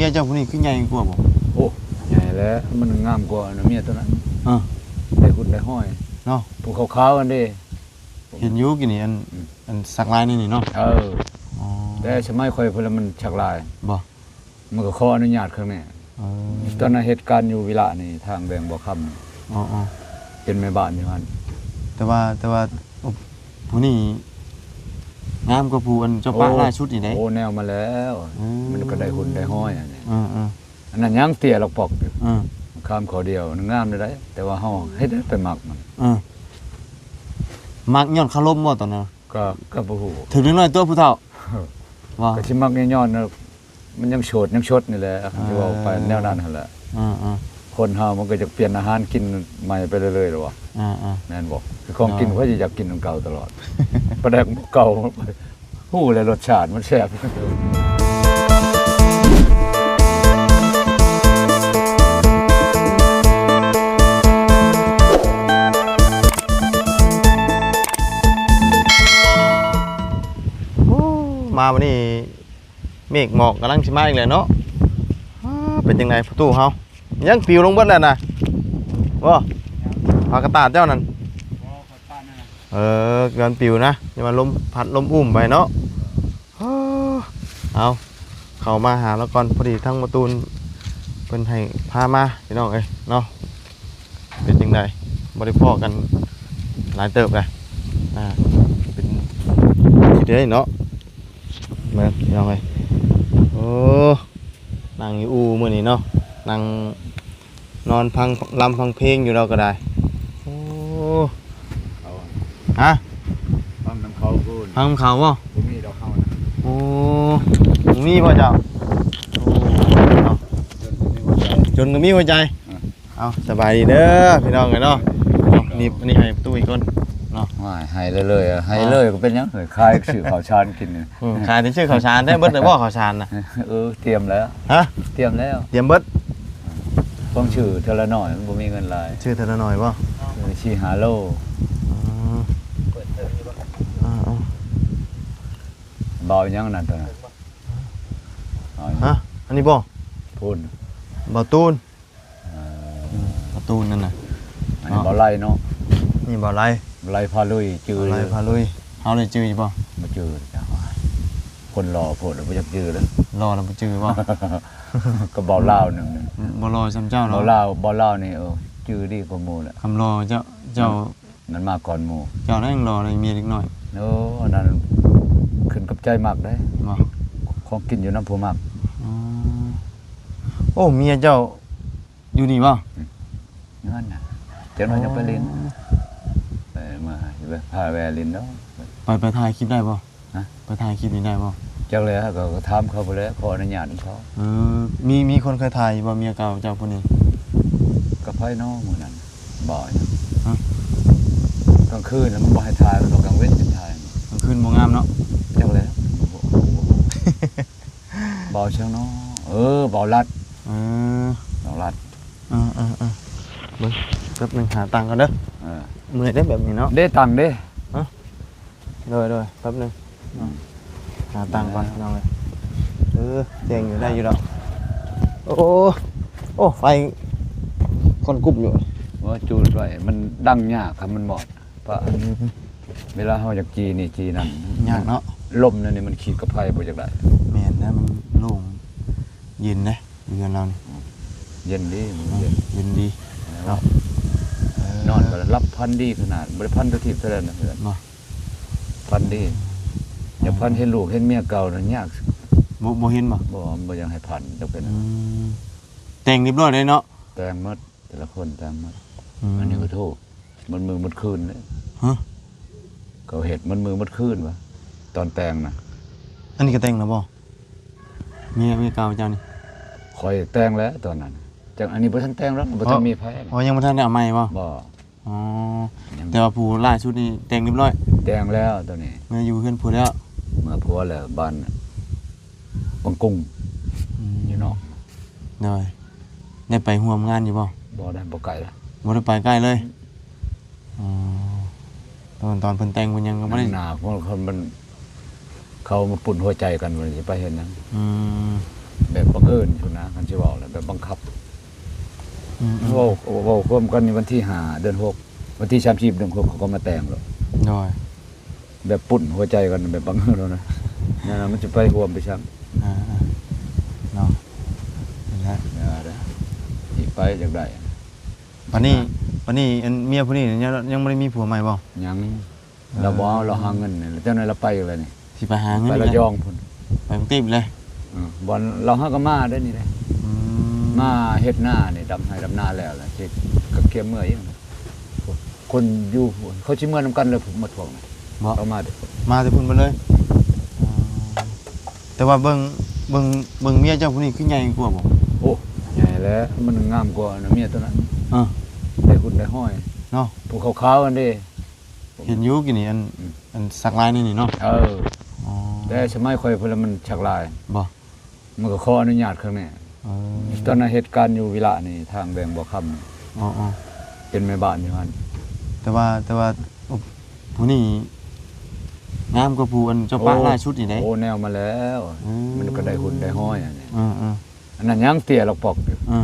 ຍເຈົ້າຜູ້ນີ້ຄືໃຫຍ່ກວ່າບໍ່? ໂອ້ ໃຫຍ່ແລ້ວ ມັນງາມກວ່ານະເມຍຕົວນັ້ນ. ເອີ ໄດ້ຫຸ້ນໄດ້ຫ້ອຍເນາະ ຜູ້ຂາວໆຫັ້ນເດ້. ເຫັນຢູ່ກີ້ນີ້ ອັນ ອືມ ອັນສັກລາຍໃນນີ້ເນາະ. ເອີ ອໍ ແຕ່ສະໄໝຂ້ອຍພຸ້ນລະມັນສັກລາຍ. ບໍ່ ມັນກໍຂໍອະນຸຍາດຂ້າງໃນ. ເອີ ຕອນນັ້ນເຮັດການຢູ່ວິລະນີ້ ທາງແຫວງບໍ່ຄຳ. ອໍໆ ເປັນແມ່ບ້ານຢູ່ຫັ້ນ. ແຕ່ວ່າ ແຕ່ວ່າ ໂອ້ ຜູ້ນີ້ງາມກວ່າຜູ້ອັນເຈົ້າປະ ໂອ້ ຫຼາຍສຸດນີ້ເດ້. ໂອ້ ແນວມາແລ້ວ. ເອີ ມັນກໍໄດ້ຫຸ້ນໄດ້ຫ້ອຍອັນນີ້. ເອີໆ ອັນນັ້ນຍັງເຕ້ຍລອກປອກຢູ່. ເອີ ຄາມຂໍ້ດຽວ ງາມໄດ້ ແຕ່ວ່າເຮົາເຮັດໃດໄປມັກມັນ. ເອີ ມັກຍ້ອນຄາລົມບໍ່ຕອນນັ້ນ? ກໍ ກໍບໍ່ຮູ້ ຖືກເດັກນ້ອຍຕົວະຜູ້ເຖົ້າ. ວ່າ ກໍຊິມັກຍ້ອນ ມັນຍັງໂສດຍັງສົດນີ້ແຫຼະ ເອີ ຊິເວົ້າໄປແນວນັ້ນຫັ້ນແຫຼະ. ເອີໆ ຄົນເຮົາມັນກໍຢາກປ່ຽນອາຫານກິນໃໝ່ໄປເລື້ອຍໆ ແລ້ວວ່າ. ເອີໆ ແມ່ນບໍ່? ຄືຂອງກິນ ເອີ ຂ້ອຍຊິຢາກກິນອັນເກົ່າຕະຫຼອດ. ປາແດກເກົ່າ ຮູ້ແລ້ວລົດຊາດມັນແຊບ. ໂອ້ ມາມື້ນີ້ເມກໝອກກຳລັງຊິມາອີກແລ້ວເນາະ. ອ້າ ເປັນຈັ່ງໃດພໍ່ຕູ້ເຮົາ? ຍັງປິວລົງເບິດແລ້ວນະ ບໍ່? ຜ້າກະຕາດເຈົ້ານັ້ນ. ເອີ ເກືອນປິວນະ ຢ່າວ່າລົມພັດລົມອຸ້ມໄປເນາະ. ເອີ ເອົາ ເຂົ້າມາຫາລາວກ່ອນ ພໍດີທາງໝໍຕູນເພິ່ນໃຫ້ພາມາ ພີ່ນ້ອງເອີຍເນາະ. ເປັນຈັ່ງໃດ ບໍ່ໄດ້ພໍ້ກັນຫຼາຍເຕີບແລ້ວ. ອ່າ ເປັນທີ່ໄດ້ເນາະ ເບິ່ງ ພີ່ນ້ອງເອີຍ. ໂອ້ ນັ່ງຢູ່ອູ່ມື້ນີ້ເນາະ ນັ່ງ ນອນຟັງລຳຟັງເພງຢູ່ລາວກໍໄດ້. ໂອ້ ເຂົາ ຮະ? ຟັງນຳເຂົາພຸ້ນ ຟັງນຳເຂົາບໍ່? ບໍ່ມີດອກເຮົານະ. ໂອ້ ບໍ່ມີບໍ່ເຈົ້າ? ໂອ້ ເນາະ ຈົນກໍມີຫົວໃຈ ຈົນກໍມີຫົວໃຈ. ອືມ ເອົາ ສະບາຍດີເດີພີ່ນ້ອງເອີຍເນາະ. ເອົາ ນີ້ ອັນນີ້ໃຫ້ຕູ້ອີກຄົນເນາະ. ໂອ້ຍ ໃຫ້ເລີຍໆ ໃຫ້ເລີຍກໍເປັນຫຍັງເອີຍ ຂາຍຊື້ເຂົ້າສານກິນນີ້. ອືມ ຂາຍແຕ່ຊື້ເຂົ້າສານ ໄດ້ເບິດແລ້ວບໍ່ເຂົ້າສານນະ? ເອີ ຕຽມແລ້ວ. ຮະ? ຕຽມແລ້ວ ຕຽມເບິດ. ຕ້ອງຊື້ເທື່ອລະໜ້ອຍ ມັນບໍ່ມີເງິນຫຼາຍ. ຊື້ເທື່ອລະໜ້ອຍບໍ່? ເອີ ສີ່ຫ້າໂລ. ອືມ ເອີໆ ເບົາຫຍັງນັ້ນຕົວນັ້ນ? ເອົາຫຍັງ? ຮະ? ອັນນີ້ບໍ່? ພຸ້ນ ເບົາຕູນ. ເອີ ອືມ ກາຕູນນັ້ນນະ ອັນນີ້ ເນາະ ບໍ່ໄລ່ເນາະ. ນີ້ບໍ່ໄລ່ ບໍ່ໄລ່ພາລຸຍ ຈື່ ບໍ່ໄລ່ພາລຸຍ. ເຮົາໄດ້ຈື່ຢູ່ບໍ່? ບໍ່ຈື່ຈ້ະ ຄົນຫຼໍ່ໂພດ ບໍ່ຢາກຈື່ເລີຍ. ຫຼໍ່ແລ້ວບໍ່ຈື່ບໍ່? ກໍເບົາລາວໜຶ່ງ ບໍ່ຫຼໍ່ສ່ຳເຈົ້າເນາະ. ເບົາລາວ ເບົາລາວນີ້ ເອີ ຈື່ດີກວ່າໝູ່ແຫຼະ. ຄຳຫຼໍ່ເຈົ້າ ເຈົ້າ ອືມ ມັນມາກ່ອນໝູ່. ເຈົ້ານັ້ນຍັງຫຼໍ່ເລີຍ ເມຍເດັກນ້ອຍ. ໂອ້ ອັນນັ້ນຂຶ້ນກັບໃຈມັກເດ້. ບໍ່ ຂອງກິນຢູ່ນຳຜູ້ມັກ. ອໍ ໂອ້ ເມຍເຈົ້າ ຢູ່ນີ້ບໍ່? ອືມ ຢູ່ຫັ້ນນະ ຈັກໜ້ອຍຈະໄປຫຼິ້ນ. ອໍ ເອີ ມາ ຊິໄປພາແວ່ຫຼິ້ນເນາະ. ໄປ ໄປຖ່າຍຄລິບໄດ້ບໍ່? ຮະ? ໄປຖ່າຍຄລິບນີ້ໄດ້ບໍ່? ຈັກແຫຼະ ກໍ ກໍຖາມເຂົາພຸ້ນແຫຼະ ຂໍອະນຸຍາດນຳເຂົາ. ເອີ ມີ ມີຄົນເຄີຍຖ່າຍຢູ່ບໍ່ ເມຍເກົ່າເຈົ້າຜູ້ນີ້? ກັບໃຜເນາະມື້ນັ້ນ? ບໍ່ຫຍັງ. ຮະ? ກາງຄືນມັນບໍ່ໃຫ້ຖ່າຍ ມັນວ່າກາງເວັນຈຶ່ງຖ່າຍ. ກາງຄືນບໍ່ງາມເນາະ. ຈັກແຫຼະ ບໍ່ຮູ້. ເບົາຫຍັງເນາະ? ເອີ ເບົາລັດ. ເອີ ເບົາລັດ. ເອີໆໆ ເບິ່ງແປັບໜຶ່ງ ຫາຕັງກ່ອນເດີ. ເອີ ເມື່ອຍເດ້ແບບນີ້ເນາະ. ເດ້ ຕັງເດ້. ຮະ? ໂດຍໆ ແປັບໜຶ່ງ. ອືມ ຫາຕັງກ່ອນພີ່ນ້ອງເອີຍ. ເອີ ແຈ້ງຢູ່ ໄດ້ຢູ່ດອກ. ໂອ້ ໂອ້ ໄຟຄວັນກຸບຢູ່. ວ່າຈູດໄວ້ ມັນດັງຍາກ ຄັນມັນມອດ. ປະ ອືມ ເວລາເຮົາຢາກຈີ່ນີ້ຈີ່ນັ້ນ ຍາກເນາະ. ລົມແນວນີ້ມັນຂີດກັບໄຟບໍ່ຢາກໄດ້. ແມ່ນນະ ມັນໂລ່ງ ເຢັນເດ້ ເຮືອນລາວນີ້. ເຢັນດີ ເອີ ເຢັນ ເຢັນດີເນາະ. ເອີ ນອນກໍຫຼັບຝັນດີຂະໜາດ ບໍ່ໄດ້ຝັນເທື່ອທິບເທື່ອແດນນະເຮືອນ. ບໍ່ ຝັນດີ. ຢາກຝັນເຫັນລູກເຫັນເມຍເກົ່ານັ້ນຍາກ. ບໍ່ ບໍ່ເຫັນບໍ່? ບໍ່ ບໍ່ຢາກໃຫ້ຝັນ ຈັກເປັນ. ອືມ ແຕ່ງຮຽບຮ້ອຍເລີຍເນາະ? ແຕ່ງໝົດ. ແຕ່ລະຄົນຕ່າງໝົດ. ອືມ ອັນນີ້ກໍໂທດ ໝົດມື້ໝົດຄືນເດ້. ຮະ? ເຂົາເຮັດໝົດມື້ໝົດຄືນວ່າ ຕອນແຕ່ງນະ. ອັນນີ້ກໍແຕ່ງແລ້ວບໍ່? ເມຍ ເມຍເກົ່າເຈົ້ານີ້? ຂ້ອຍແຕ່ງແລ້ວຕອນນັ້ນ. ຈັກອັນນີ້ບໍ່ທັນແຕ່ງດອກ ບໍ່ທັນມີໃຜ. ອໍ ຍັງບໍ່ທັນໄດ້ເອົາໃໝ່ບໍ່? ບໍ່. ອໍ ຍັງ ແຕ່ວ່າຜູ້ຫຼ້າສຸດນີ້ແຕ່ງຮຽບຮ້ອຍ? ແຕ່ງແລ້ວໂຕນີ້. ເມືອຢູ່ເຮືອນຜົວແລ້ວ? ເມືອຜົວແລ້ວ ບ້ານວັງກຸງ. ອືມ ຢູ່ນອກ. ໂດຍ ໄດ້ໄປຮ່ວມງານຢູ່ບໍ່? ບໍ່ໄດ້ ບໍ່ໄກລະ ບໍ່ໄດ້ໄປໃກ້ເລີຍ. ອືມ ອໍ ຕອນ ຕອນເພິ່ນແຕ່ງເພິ່ນຫຍັງກໍບໍ່ໄດ້ ໜ້າຄົນ ຄົນມັນ ເຂົາມາປຸ້ນຫົວໃຈກັນ ມັນຊິໄປເຮັດຫຍັງ? ອືມ ແບບບັງເອີນພຸ້ນນະ ຄັນຊິເວົ້າແລ້ວ ແບບບັງຄັບ. ອືມໆ ເວົ້າ ເວົ້າຄວາມກັນໃນວັນທີຫ້າ ເດືອນຫົກ ວັນທີສາມສິບ ເດືອນຫົກ ເຂົາກໍມາແຕ່ງໂລດ. ໂດຍ ແບບປຸ້ນຫົວໃຈກັນແບບບັງເອີນໂລດນະ ແນວນັ້ນມັນຊິໄປຮ່ວມໄປຊ້ຳ. ອ່າໆ ເນາະ ນັ້ນແຫຼະ ຢ່າເດີ ຊິໄປຢາກໄດ້. ບັດນີ້ ບັດນີ້ອັນເມຍຜູ້ນີ້ຍັງ ຍັງບໍ່ໄດ້ມີຜົວໃໝ່ບໍ່? ຍັງ. ລາວບໍ່ເອົາ ລາວຫາເງິນນີ້ ແລ້ວເຈົ້າໜ້ອຍລາວໄປອີກແລ້ວນີ້ ຊິໄປຫາເງິນ ໄປລະຍອງພຸ້ນ ໄປກຸງເທບອີກແລ້ວ. ເອີ ບ່ອນລາວຫາກໍມາໄດ້ນີ້ເດ້. ອືມ ມາເຮັດນານີ້ ດຳໄຮ່ດຳນາແລ້ວລະ ຊິກໍກຽມເມືອອີກ. ຄົນຢູ່ ເຂົາຊິເມືອນຳກັນເລີຍ ໝົດພວກນີ້ ບໍ່ ເຂົາມາ ມາແຕ່ພຸ້ນໝົດເລີຍ. ອໍ ແຕ່ວ່າເບິ່ງ ເບິ່ງ ເບິ່ງເມຍເຈົ້າຜູ້ນີ້ຄືໃຫຍ່ກວ່າບໍ່? ໂອ້ ໃຫຍ່ແລ້ວ ມັນງາມກວ່ານະເມຍຕົວນັ້ນ. ເອີ ໄດ້ຫຸ່ນໄດ້ຫ້ອຍເນາະ ຜູ້ຂາວໆຫັ້ນເດ້. ເຫັນຢູ່ກີ້ນີ້ ອັນ ອືມ ອັນສັກລາຍໃນນີ້ເນາະ. ເອີ ອໍ ແຕ່ສະໄໝຂ້ອຍພຸ້ນລະມັນສັກລາຍ. ບໍ່ ມັນກໍຂໍອະນຸຍາດຂ້າງແນ່. ເອີ ຕອນນັ້ນເຮັດການຢູ່ວິລະນີ້ ທາງແວງບໍ່ຄຳ. ອໍໆ ເປັນແມ່ບ້ານຢູ່ຫັ້ນ. ແຕ່ວ່າ ແຕ່ວ່າ ໂອ້ ຜູ້ນີ້ງາມກວ່າຜູ້ອັນເຈົ້າປະ ໂອ້ ຫຼາຍສຸດນີ້ເດ້. ໂອ້ ແນວມາແລ້ວ. ເອີ ມັນກໍໄດ້ຫຸ່ນໄດ້ຫ້ອຍອັນນີ້. ເອີໆ ອັນນັ້ນຍັງເຕ້ຍລອກປອກຢູ່. ເອີ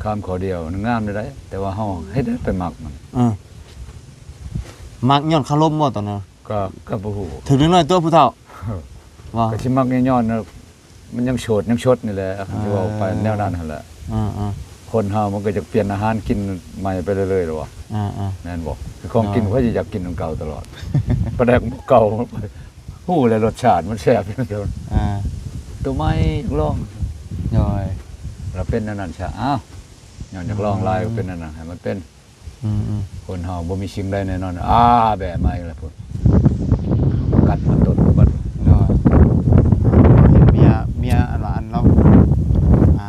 ຄາມຂໍ້ດຽວ ງາມໄດ້ ແຕ່ວ່າເຮົາເຮັດໃດໄປມັກມັນ. ເອີ ມັກຍ້ອນຄາລົມບໍ່ຕອນນັ້ນ? ກໍ ກໍບໍ່ຮູ້ ຖືກເດັກນ້ອຍຕົວະຜູ້ເຖົ້າ. ວ່າ ກໍຊິມັກຍ້ອນ ມັນຍັງໂສດຍັງສົດນີ້ແຫຼະ ຄັນຊິເວົ້າໄປແນວນັ້ນຫັ້ນແຫຼະ. ເອີໆ ຄົນເຮົາມັນກໍຢາກປ່ຽນອາຫານກິນໃໝ່ໄປເລື້ອຍໆແລ້ວວະ. ເອີໆ ແມ່ນບໍ່? ຄືຂອງກິນ ຂ້ອຍຊິຢາກກິນອັນເກົ່າຕະຫຼອດ ປາແດກໝໍ່ເກົ່າ ຮູ້ແລ້ວລົດຊາດມັນແຊບ. ເອີ ໂຕໃໝ່ຢາກລອງ. ໂດຍ ລະເປັນແນວນັ້ນຊະ. ອ້າວ ຍ້ອນຢາກລອງຫຼາຍ ອືມ ກໍເປັນແນວນັ້ນ ໃຫ້ມັນເປັນ. ອືມໆ ຄົນເຮົາບໍ່ມີສິ່ງໃດແນ່ນອນ. ອາ ແບະມາອີກແລ້ວພຸ້ນ ກັດມາຕົ້ນບັດ. ໂດຍ ເຫັນເມຍ ເມຍອັນວ່າອັນລາວ ອ່າ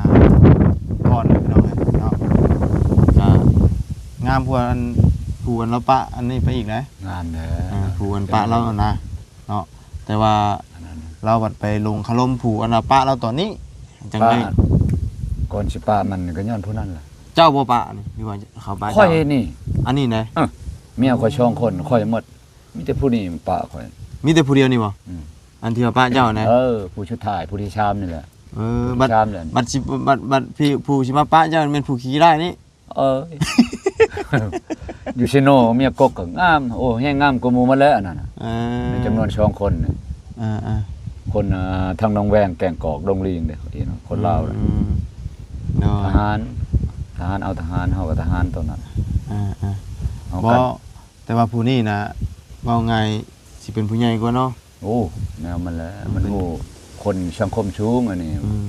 ກ່ອນພີ່ນ້ອງເອີຍເນາະ ກະງາມກວ່າອັນ ຜູ້ອັນລາວປະອັນນີ້ໄປອີກນະ. ງາມແທ້ ເອີ ຜູ້ອັນປະລາວຫັ້ນນະ. ເນາະ ແຕ່ວ່າ ອັນນັ້ນ ລາວບັດໄປຫຼົງຄາລົມຜູ້ອັນວ່າປະລາວຕອນນີ້ ຈັ່ງໄດ້ ປະ ກ່ອນຊິປະມັນກໍຍ້ອນຜູ້ນັ້ນແຫຼະ. ເຈົ້າບໍ່ປະນີ້ ຫຼືວ່າເຂົາປະເຈົ້າ? ຂ້ອຍນີ້ ອັນນີ້ນະ. ເອີ ເມຍຂ້ອຍສອງຄົນ ຂ້ອຍໝົດ ມີແຕ່ຜູ້ນີ້ປະຂ້ອຍ. ມີແຕ່ຜູ້ດຽວນີ້ບໍ່? ອືມ ອັນທີ່ວ່າປະເຈົ້ານະ. ເອີ ຜູ້ສຸດທ້າຍ ຜູ້ທີສາມນີ້ແຫຼະ. ເອີ ບັດ ບັດຊິ ບັດ ບັດ ຜູ້ ຜູ້ຊິມາປະເຈົ້າແມ່ນຜູ້ຂີ້ຮ້າຍນີ້. ເອີຍ ຢູ່ເຊໂນ ເມຍກົກກໍງາມ ໂອ້ ແຮງງາມກວ່າໝູ່ໝົດແລ້ວອັນນັ້ນນະ. ເອີ ໃນຈຳນວນສອງຄົນນີ້ ເອີໆ ຄົນ ອ່າ ທາງໜອງແວງ ແກ້ງກອກ ດົງລີງເດ້ ຄົນລາວນະ. ອືມ ໂດຍ ທະຫານ ທະຫານເອົາທະຫານ ເຮົາກໍທະຫານຕອນນັ້ນ. ເອີໆ ເຮົາ ບໍ່ ກັນ ແຕ່ວ່າຜູ້ນີ້ນະ ເວົ້າງ່າຍຊິເປັນຜູ້ໃຫຍ່ກວ່າເນາະ. ໂອ້ ແນວມັນແຫຼະ ມັນຮູ້ຄົນສັງຄົມສູງອັນນີ້. ອືມ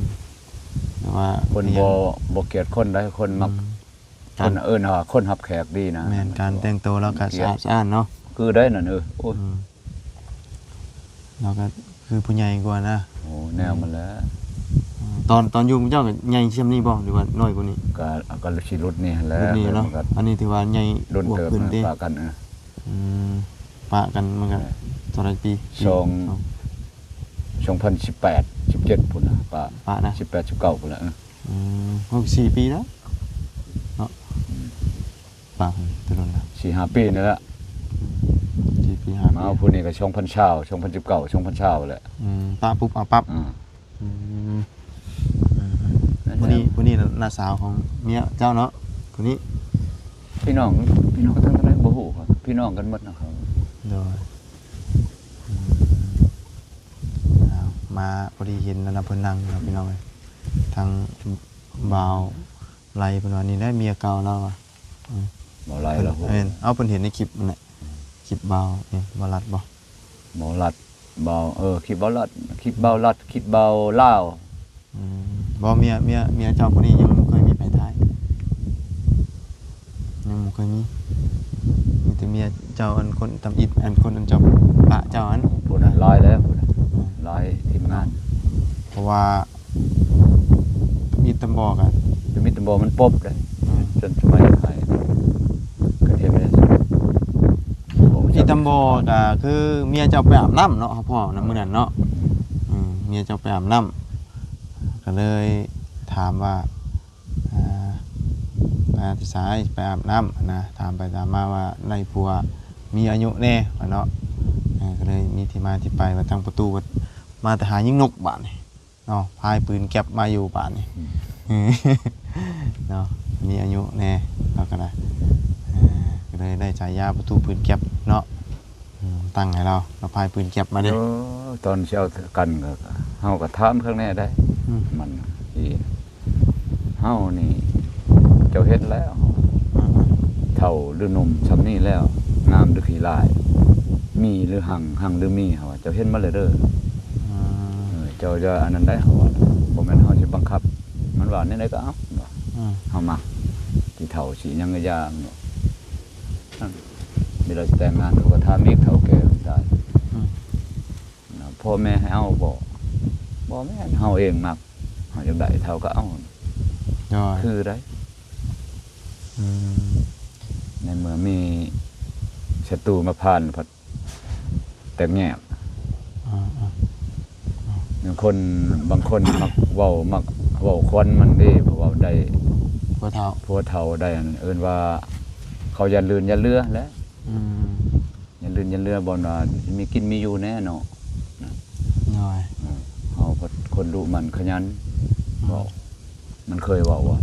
ແຕ່ວ່າຄົນບໍ່ ບໍ່ກຽດຄົນໃດ ຄົນມັກ ອືມ ຄົນເອີ້ນວ່າຄົນຮັບແຂກດີນະ. ແມ່ນ ການແຕ່ງໂຕລາວກໍສະອາດສະອ້ານເນາະ ຄືໄດ້ນັ້ນ. ເອີ ໂອ້ຍ ອືມ ລາວກໍຄືຜູ້ໃຫຍ່ກວ່ານະ. ໂອ້ ແນວມັນແຫຼະ. ອືມ ຕອນ ຕອນຢູ່ເຈົ້າກໍໃຫຍ່ສ່ຳນີ້ບໍ່ ຫຼືວ່ານ້ອຍກວ່ານີ້? ກໍ ກໍຊິລຸ້ນນີ້ຫັ້ນແຫຼະ ລຸ້ນນີ້ເນາະ. ອັນນີ້ຖືວ່າໃຫຍ່ ລຸ້ນເຕີບ ປະກັນ. ເອີ ອືມ ປະກັນມັນກໍ ເອີ ເທົ່າໃດປີ? ສອງ ສອງພັນສິບແປດ ສິບເຈັດພຸ້ນນະ ປະ ປະນະ ສິບແປດ ສິບເກົ້າພຸ້ນລະ. ເອີ ອືມ ຫົກ ສີ່ປີແລ້ວເນາະ. ອືມ ປະກັນແຕ່ດົນລະ ສີ່ຫ້າປີນີ້ແຫຼະ. ອືມ ສີ່ປີຫ້າປີ ມາຜູ້ນີ້ກໍສອງພັນຊາວ ສອງພັນສິບເກົ້າ ສອງພັນຊາວແຫຼະ. ອືມ ປະປຸບເອົາປັບ. ອືມ ອືມ ອືມ ຜູ້ນີ້ ຜູ້ນີ້ນ້າສາວຂອງເມຍເຈົ້າເນາະ ຜູ້ນີ້. ພີ່ນ້ອງ ພີ່ນ້ອງທາງໃດບໍ່ຮູ້ ພີ່ນ້ອງກັນໝົດນະເຂົາ. ໂດຍ ອືມ ອ້າວ ມາພໍດີເຫັນແລ້ວນະ ເພິ່ນນັ່ງເນາະ ພີ່ນ້ອງເອີຍ. ທາງບ່າວໄລເພິ່ນວ່າ ນີ້ແຫຼະເມຍເກົ່າລາວວ່າ. ອືມ ບ່າວໄລລາວ ແມ່ນ ເອົາ ເພິ່ນເຫັນໃນຄລິບນັ້ນແຫຼະ ຄລິບບ່າວ ນີ້ ບ່າວລັດບໍ່? ບ່າວລັດ ບ່າວ ເອີ ຄລິບບ່າວລັດ ຄລິບບ່າວລັດ ຄລິບບ່າວລາວ. ອືມ ບໍ່ ເມຍ ເມຍ ເມຍເຈົ້າຜູ້ນີ້ຍັງບໍ່ເຄີຍມີໃຜຖ່າຍ ຍັງບໍ່ເຄີຍມີ. ມີແຕ່ເມຍເຈົ້າ ອັນຄົນທຳອິດ ອັນຄົນອັນເຈົ້າປະເຈົ້າຫັ້ນ. ຜູ້ນັ້ນຫຼາຍແລ້ວ ຜູ້ນັ້ນ ອືມ ຫຼາຍທີມງານ. ເພາະວ່າທຳອິດທຳບໍ່ກະ ທຳອິດທຳບໍ່ມັນປົບເດ້. ອືມ ຈົນສະໄໝໄທກະເຮັດໄດ້. ອີ່ຕຳບໍ່ກະຄືເມຍເຈົ້າໄປອາບນ້ຳເນາະ ເຮົາພໍ້ນຳມື້ນັ້ນເນາະ. ອືມ ເມຍເຈົ້າໄປອາບນ້ຳ ກະເລີຍຖາມວ່າ ອ່າ ມາແຕ່ໃສ ໄປອາບນ້ຳຫັ້ນນະ. ຖາມໄປຖາມມາວ່າໄດ້ຜົວມີອາຍຸແດ່ວ່າເນາະ. ເອີ ກະເລີຍມີທີ່ມາທີ່ໄປວ່າທາງປະຕູວ່າມາແຕ່ຫາຍິງນົກບາດນີ້. ເນາະ ພາຍປືນແກັບມາຢູ່ບາດນີ້ ອືມ ເນາະ ມີອາຍຸແດ່ ລາວກໍໄດ້ ເອີ ກໍເລີຍໄດ້ສາຍາປະຕູປືນແກັບເນາະ ອືມ ຕັ້ງໃຫ້ລາວ ລາວພາຍປືນແກັບມາເດ້. ໂອ້ ຕອນຊິເອົາກັນກໍ ເຮົາກໍຖາມຂ້າງໃນໄດ້ ອືມ ມັນອີ ເຮົານີ້ ເຈົ້າເຫັນແລ້ວ ອ່າໆ ເຖົ້າຫຼືໜຸ່ມຊ່ຳນີ້ແລ້ວ ງາມຫຼືຂີ້ລ້າຍ ມີຫຼືຮັ່ງ ຮັ່ງຫຼືມີ ເຮົາວ່າ ເຈົ້າເຫັນໝົດແລ້ວເດີ ອ່າ ເອີ ເຈົ້າຢ່າອັນນັ້ນໄດ໋ ເຮົາວ່າ ບໍ່ແມ່ນເຮົາຊິບັງຄັບ ມັນວ່າແນວໃດກໍເອົາ ວ່າ ອ່າ ເຮົາມັກ ຊິເຖົ້າຊິຫຍັງກໍຢ່າ ເວລາຊິແຕ່ງງານ ເຂົາກໍຖາມອີກ ເຖົ້າແກ່ໄດ້ ອືມ ນະ ພໍ່ແມ່ໃຫ້ເອົາບໍ່? ບໍ່ແມ່ນ ເຮົາເອງມັກ ເຮົາຢາກໄດ້ເຖົ້າກໍເອົາ ໂດຍ ຄືໄດ໋ ອືມ ໃນເມື່ອມີສັດຕູມາຜ່ານ ພັດແຕກແຍກ ອ່າໆ ບາງຄົນ ບາງຄົນມັກເວົ້າ ມັກເວົ້າຄວັນມັນເດ້ ເພາະວ່າໄດ້ຜົວເຖົ້າ ຜົວເຖົ້າໄດ້ອັນ ເອີ້ນວ່າເຂົາຢ້ານລື່ນຢ້ານເຫຼືອແຫຼະ ອືມ ຢ້ານລື່ນຢ້ານເຫຼືອ ບໍ່ວ່າມີກິນມີຢູ່ແນ່ເນາະ ໂດຍ ເອີ ເຮົາຄົນດຸໝັ່ນຂະຫຍັນ ອືມ ເວົ້າ ມັນເຄີຍເວົ້າວ່າ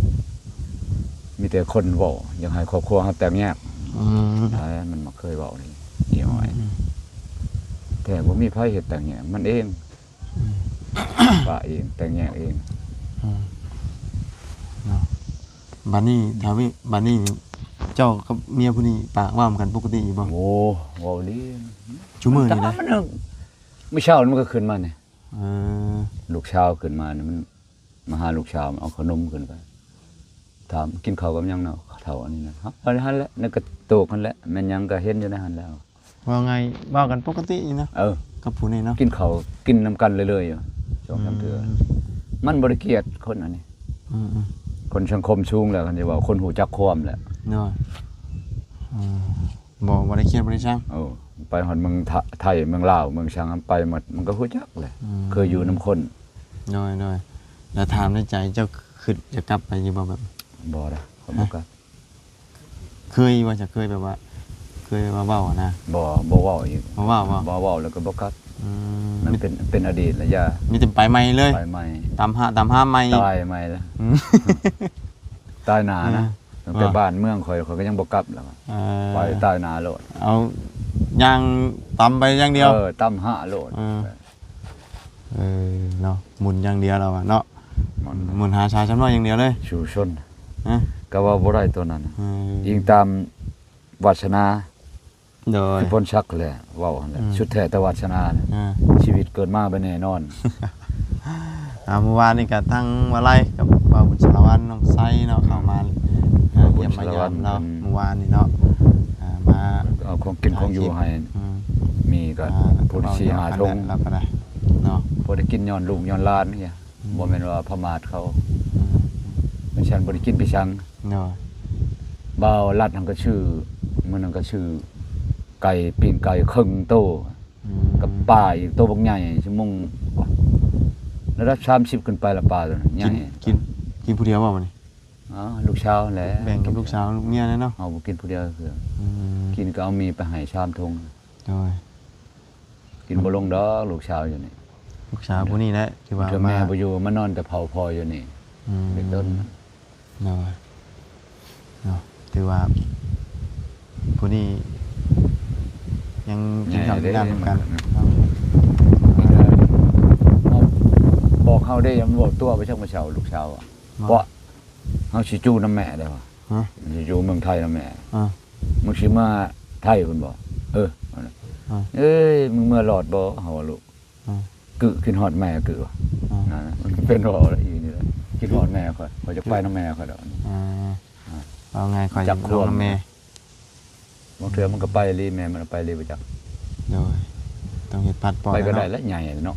ມີແຕ່ຄົນເວົ້າຢາກໃຫ້ຄອບຄົວເຮົາແຕກແຍກ ອືມ ຫຼາຍ ມັນມັກເຄີຍເວົ້ານີ້ ອີອ້ອຍ ອືມ ແຕ່ບໍ່ມີໃຜເຮັດແຕກແຍກ ມັນເອງ ອືມ ປະເອງ ແຕກແຍກເອງ ອືມ ເນາະ ບາດນີ້ ຖ້າເວ ບາດນີ້ເຈົ້າກັບເມຍຜູ້ນີ້ປາກເວົ້ານຳກັນປົກກະຕິຢູ່ບໍ່? ໂອ້ ເວົ້າດີ ຊຸມື້ນີ້ນະ ມື້ເຊົ້າມັນກໍຂຶ້ນມານີ້ ເອີ ລູກສາວຂຶ້ນມານີ້ ມັນມາຫາລູກສາວ ເອົາຂະໜົມຂຶ້ນໄປ ຖາມ ກິນເຂົ້າກັບຫຍັງເນາະ ເຖົ້າອັນນີ້ນະ ເຮົາ ອັນນັ້ນແຫຼະ ໃນກະໂຕກຫັ້ນແຫຼະ ແມ່ນຫຍັງກໍເຫັນຢູ່ໃນຫັ້ນແຫຼະ ເວົ້າງ່າຍ ເວົ້າກັນປົກກະຕິນີ້ເນາະ ເອີ ກັບຜູ້ນີ້ເນາະ ກິນເຂົ້າກິນນຳກັນເລື້ອຍໆຢູ່ ສອງສາມເທື່ອ ອືມ ມັນບໍ່ໄດ້ກຽດຄົນອັນນີ້ ອືມໆ ຄົນສັງຄົມສູງແລ້ວ ຄັນຊິເວົ້າ ຄົນຮູ້ຈັກຄວາມແຫຼະ ໂດຍ ອືມ ບໍ່ ບໍ່ໄດ້ກຽດບໍ່ໄດ້ຊັງ ເອີ ໄປຮອດເມືອງ ໄທ ເມືອງລາວ ເມືອງສັງ ໄປໝົດ ມັນກໍຮູ້ຈັກແຫຼະ ອືມ ເຄີຍຢູ່ນຳຄົນ ໂດຍໆ ແລ້ວຖາມໃນໃຈ ເຈົ້າຄິດຈະກັບໄປຢູ່ບໍ່ ແບບ ບໍ່ເດ້ ຂ້ອຍບໍ່ກັບ ເຄີຍວ່າ ຈະເຄີຍແບບວ່າ ເຄີຍວ່າເວົ້ານະ ບໍ່ ບໍ່ເວົ້າອີກ ບໍ່ເວົ້າບໍ່ ບໍ່ເວົ້າແລ້ວກໍບໍ່ກັບ ອືມ ມັນເປັນ ເປັນອະດີດລະຢ່າ ມີແຕ່ໄປໃໝ່ເລີຍ ໄປໃໝ່ ຕາມຫາ ຕາມຫາໃໝ່ ຕາຍໃໝ່ລະ ອືມ ຕາຍໜ້ານະ ເອີ ຕັ້ງແຕ່ບ້ານເມືອງຂ້ອຍ ຂ້ອຍກໍຍັງບໍ່ກັບລະ ເອີ ໄປຕາຍໜ້າໂລດ ເອົາຍ່າງຕຳໄປຢ່າງດຽວ ເອີ ຕຳຫາໂລດ ເອີ ເອີ ເນາະ ໝຸນຢ່າງດຽວລະວ່າເນາະ ໝຸນ ໝຸນຫາສາວສຳນ້ອຍຢ່າງດຽວເລີຍ ສູ້ຊົນ ຮະ ກໍວ່າບໍ່ໄດ້ຕົວນັ້ນ ເອີ ອີງຕາມວາດສະໜາ ໂດຍ ຄືພົນສັກແຫຼະເວົ້າຫັ້ນແຫຼະ ອືມ ສຸດແທ້ແຕ່ວາດສະໜາ ອ່າ ຊີວິດເກີດມາບໍ່ແນ່ນອນ ອ່າ ມື້ວານນີ້ກໍທັງວາໄລກັບບ່າວບຸນສາລະວັນ ນ້ອງໄຊເນາະ ເຂົ້າມາ ອ່າ ຢ້ຽມມາຢາມລາວ ບຸນສາລະວັນ ມື້ວານນີ້ເນາະ ອ່າ ມາເອົາຂອງກິນຂອງຢູ່ໃຫ້ ອືມ ມີກໍ ອ່າ ພຸ້ນສີ່ຫ້າຖົງ ລາວກໍໄດ້ເນາະ ພໍໄດ້ກິນຍ້ອນລູກຍ້ອນຫຼານນີ້ ອືມ ບໍ່ແມ່ນວ່າປະໝາດເຂົາ ອືມ ແມ່ນຊັ້ນບໍ່ໄດ້ກິນໄປສັງ ໂດຍ ບ່າວລັດຫັ້ນກໍຊື້ ມື້ນັ້ນກໍຊື້ໄກ່ ປີ້ງໄກ່ເຄິ່ງໂຕ ອືມ ກັບປາອີກໂຕບັກໃຫຍ່ ຊົ່ວໂມງ ລະດັບສາມສິບຂຶ້ນໄປລະ ປາໂຕນັ້ນໃຫຍ່ ກິນ ກິນ ກິນຜູ້ດຽວບໍ່ບັດນີ້? ອໍ ລູກສາວແຫຼະ ແບ່ງກັບລູກສາວລູກເມຍແຫຼະເນາະ ເຮົາບໍ່ກິນຜູ້ດຽວເທື່ອ ອືມ ກິນກໍເອົາໝີ່ໄປໃຫ້ສາມຖົງ ໂດຍ ກິນບໍ່ລົງດອກລູກສາວຢູ່ນີ້ ລູກສາວຜູ້ນີ້ແຫຼະທີ່ວ່າ ເທື່ອແມ່ບໍ່ຢູ່ມານອນແຕ່ເຝົ້າພໍ່ຢູ່ນີ້ ອືມ ເປັນຕົ້ນ ໂດຍ ເນາະ ຖືວ່າຜູ້ນີ້ຍັງກິນເຂົ້າກິນນ້ຳນຳກັນເນາະ ບອກເຮົາເດ້ ມັນເວົ້າຕົວະໄປຈັກມື້ເຊົ້າ ລູກສາວ ເພາະເຮົາຊິຢູ່ນຳແມ່ໄດ້ວ່າ ຮະ ຊິຢູ່ເມືອງໄທນຳແມ່ ອ່າ ມຶງຊິມາໄທພຸ້ນບໍ່? ເອີ ອ່າ ເອີຍ ມຶງເມືອລອດບໍ່? ເຮົາວ່າລູກ ອ່າ ກຶ ຄິດຮອດແມ່ກຶວ່າ ອ່າ ນັ້ນນະ ມັນເປັນເວົ້າແລ້ວອີນີ້ແຫຼະ ຄິດຮອດແມ່ຂ້ອຍ ຂ້ອຍຈະໄປນຳແມ່ຂ້ອຍດອກ ອ່າ ອ່າ ເວົ້າງ່າຍຂ້ອຍ ຈັກຄວາມນຳແມ່ ບາງເທື່ອມັນກໍໄປອີ່ຫຼີ ແມ່ມັນເອົາໄປອີ່ຫຼີບໍ່ຈັກ ໂດຍ ຕ້ອງເຮັດພາສປອດ ໄປກໍໄດ້ແຫຼະ ໃຫຍ່ເນາະ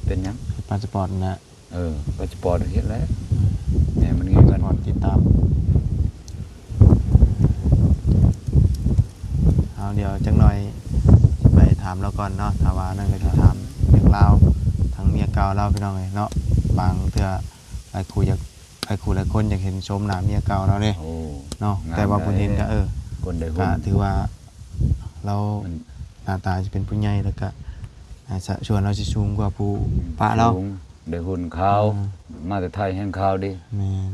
ເປັນຫຍັງ ເຮັດພາສປອດນັ້ນແຫຼະ ເອີ ພາສປອດເຮັດແລ້ວ ແມ່ມັນມີເງິນ ພາສປອດຕິດຕາມ ເອົາ ດຽວຈັກໜ່ອຍຊິໄປຖາມລາວກ່ອນເນາະ ຖ້າວ່ານັ້ນກໍຊິຖາມເລື່ອງລາວທາງເມຍເກົ່າລາວ ພີ່ນ້ອງເອີຍເນາະ ບາງເທື່ອຫຼາຍຄູ່ຢາກ ຫຼາຍຄູ່ຫຼາຍຄົນຢາກເຫັນໂສມໜ້າເມຍເກົ່າລາວເດ້ ໂອ້ ເນາະ ງາມ ແຕ່ວ່າຜູ້ເຫັນກໍ ເອີ ຄົນໄດ້ຫຸ້ນ ກໍຖືວ່າລາວ ອືມ ໜ້າຕາຊິເປັນຜູ້ໃຫຍ່ ແລ້ວກໍ ອ່າ ສະ ສ່ວນລາວຊິສູງກວ່າຜູ້ ອືມ ປະລາວ ສູງ ໄດ້ຫຸ່ນຂາວ ອ່າ ມາແຕ່ໄທແຮ່ງຂາວເດ້. ແມ່ນ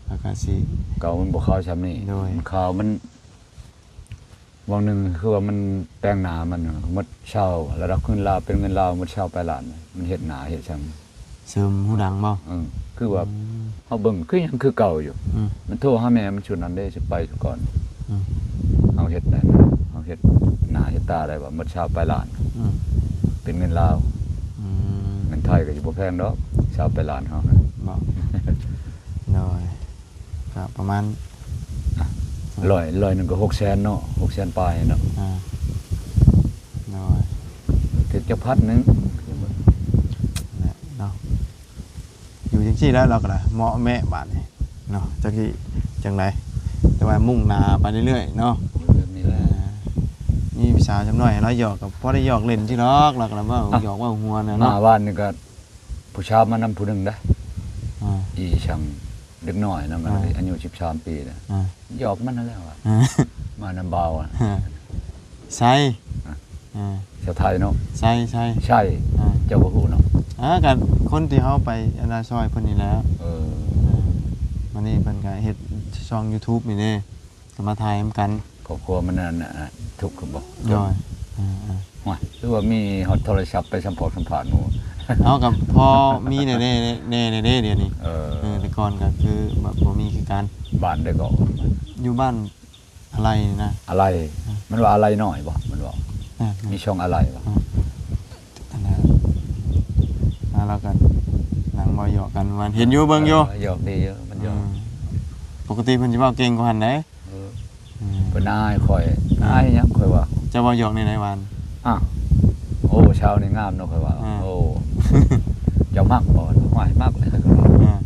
ແລ້ວກໍຊິ ເກົ່າມັນບໍ່ຂາວຊ່ຳນີ້ ໂດຍ ມັນຂາວ ມັນ ຫວ່າງໜຶ່ງຄືວ່າມັນແຕ່ງໜ້າມັນໝົດຊາວ ລະດັບເງິນລາວ ເປັນເງິນລາວໝົດຊາວປາຍລ້ານ ມັນເຮັດໜ້າເຮັດຊ່ຳ ເສີມຫູດັງບໍ່? ເອີ ຄືວ່າ ອືມ ເຮົາເບິ່ງຄືຍັງຄືເກົ່າຢູ່ ອືມ ມັນໂທຫາແມ່ມັນຊຸດນັ້ນເດ້ ຊຸດໄປຊຸດກ່ອນ ອືມ ເຮົາເຮັດໄດ້ ເຮົາເຮັດໜ້າເຮັດຕາໄດ້ວ່າໝົດຊາວປາຍລ້ານ ອືມ ເປັນເງິນລາວ ອືມ ເງິນໄທກໍຊິບໍ່ແພງດອກ ຊາວປາຍລ້ານເຮົານະ ບໍ່ ໂດຍ ກໍປະມານ ອ່ະ ຮ້ອຍ ຮ້ອຍໜຶ່ງກໍຫົກແສນເນາະ ຫົກແສນປາຍເນາະ ອ່າ ໂດຍ ຖືກຈັກພັນໜຶ່ງ ແຫຼະເນາະ ຢູ່ຈັ່ງຊີ້ແລ້ວ ເຮົາກໍໄດ້ເໝາະແມະບາດນີ້ເນາະ ຈັກຊິຈັ່ງໃດ ແຕ່ວ່າມຸ່ງໜ້າໄປເລື້ອຍໆເນາະ ແບບນີ້ແຫຼະ ອ່າ ມີຜູ້ສາວຈຳນ້ອຍໃຫ້ເຮົາຢອກ ກໍພໍໄດ້ຢອກຫຼິ້ນຊີ້ດອກ ເຮົາກໍເວົ້າ ອ່ະ ຢອກເວົ້າຫົວນະເນາະ ມາວານນີ້ກໍ ຜູ້ສາວມານຳຜູ້ໜຶ່ງເດ້ ອ່າ ອີ່ຊ່າງເດັກນ້ອຍນຳ ອ່າ ອາຍຸສິບສາມປີນະ ອ່າ ຢອກມັນຫັ້ນແຫຼະວ່າ ອ່າ ມານຳບ່າວ ອ່າ ໄຊ ອ່າ ອ່າ ຊາວໄທເນາະ ໄຊ ໄຊ ໄຊ ອ່າ ເຈົ້າບໍ່ຮູ້ເນາະ ອ່າ ກໍຄົນທີ່ເຮົາໄປອັນນະຊ່ອຍເພິ່ນນີ້ແຫຼະ ເອີ ອ່າ ມື້ນີ້ເພິ່ນກໍເຮັດຊ່ອງ YouTube ນີ້ເດ້ ກໍມາຖ່າຍນຳກັນ ຄອບຄົວມັນນັ້ນ ອ່າ ທຸກຄືບໍ່? ໂດຍ ອ່າໆ ໂອ້ຍ ຄືວ່າມີຮອດໂທລະສັບໄປສຳພອດສຳພາດໝູ່ ເອົາ ກໍພໍມີແດ່ໆ ແດ່ໆ ດຽວນີ້ ເອີ ເອີ ແຕ່ກ່ອນກໍຄືແບບບໍ່ມີຄືກັນ ບ້ານໃດກໍ? ຢູ່ບ້ານອາໄລນີ້ນະ ອາໄລ ອືມ ມັນວ່າອາໄລນ້ອຍບໍ່? ມັນເວົ້າ ແມ່ນໆ ມີຊ່ອງອາໄລບໍ່? ອືມ ອັນນັ້ນ ມາລາວກໍນັ່ງເວົ້າຢອກກັນ ວ່າເຫັນຢູ່ເບິ່ງຢູ່ ເອີ ຢອກດີຢູ່ ມັນຢອກ ອືມ ປົກກະຕິເພິ່ນຊິເວົ້າເກັ່ງກວ່າຫັ້ນໃດ ເອີ ອືມ ເພິ່ນອາຍຂ້ອຍ ອືມ ອາຍຫຍັງຂ້ອຍວ່າ ເຈົ້າເວົ້າຢອກແນວໃດຫວານ? ອ້າວ ໂອ້ ຊາວນີ້ງາມເນາະ ຂ້ອຍວ່າ ອ່າ ໂອ້ ເຈົ້າມັກບໍ່? ຫ້ວຍ ມັກແຫຼະ ອ່າ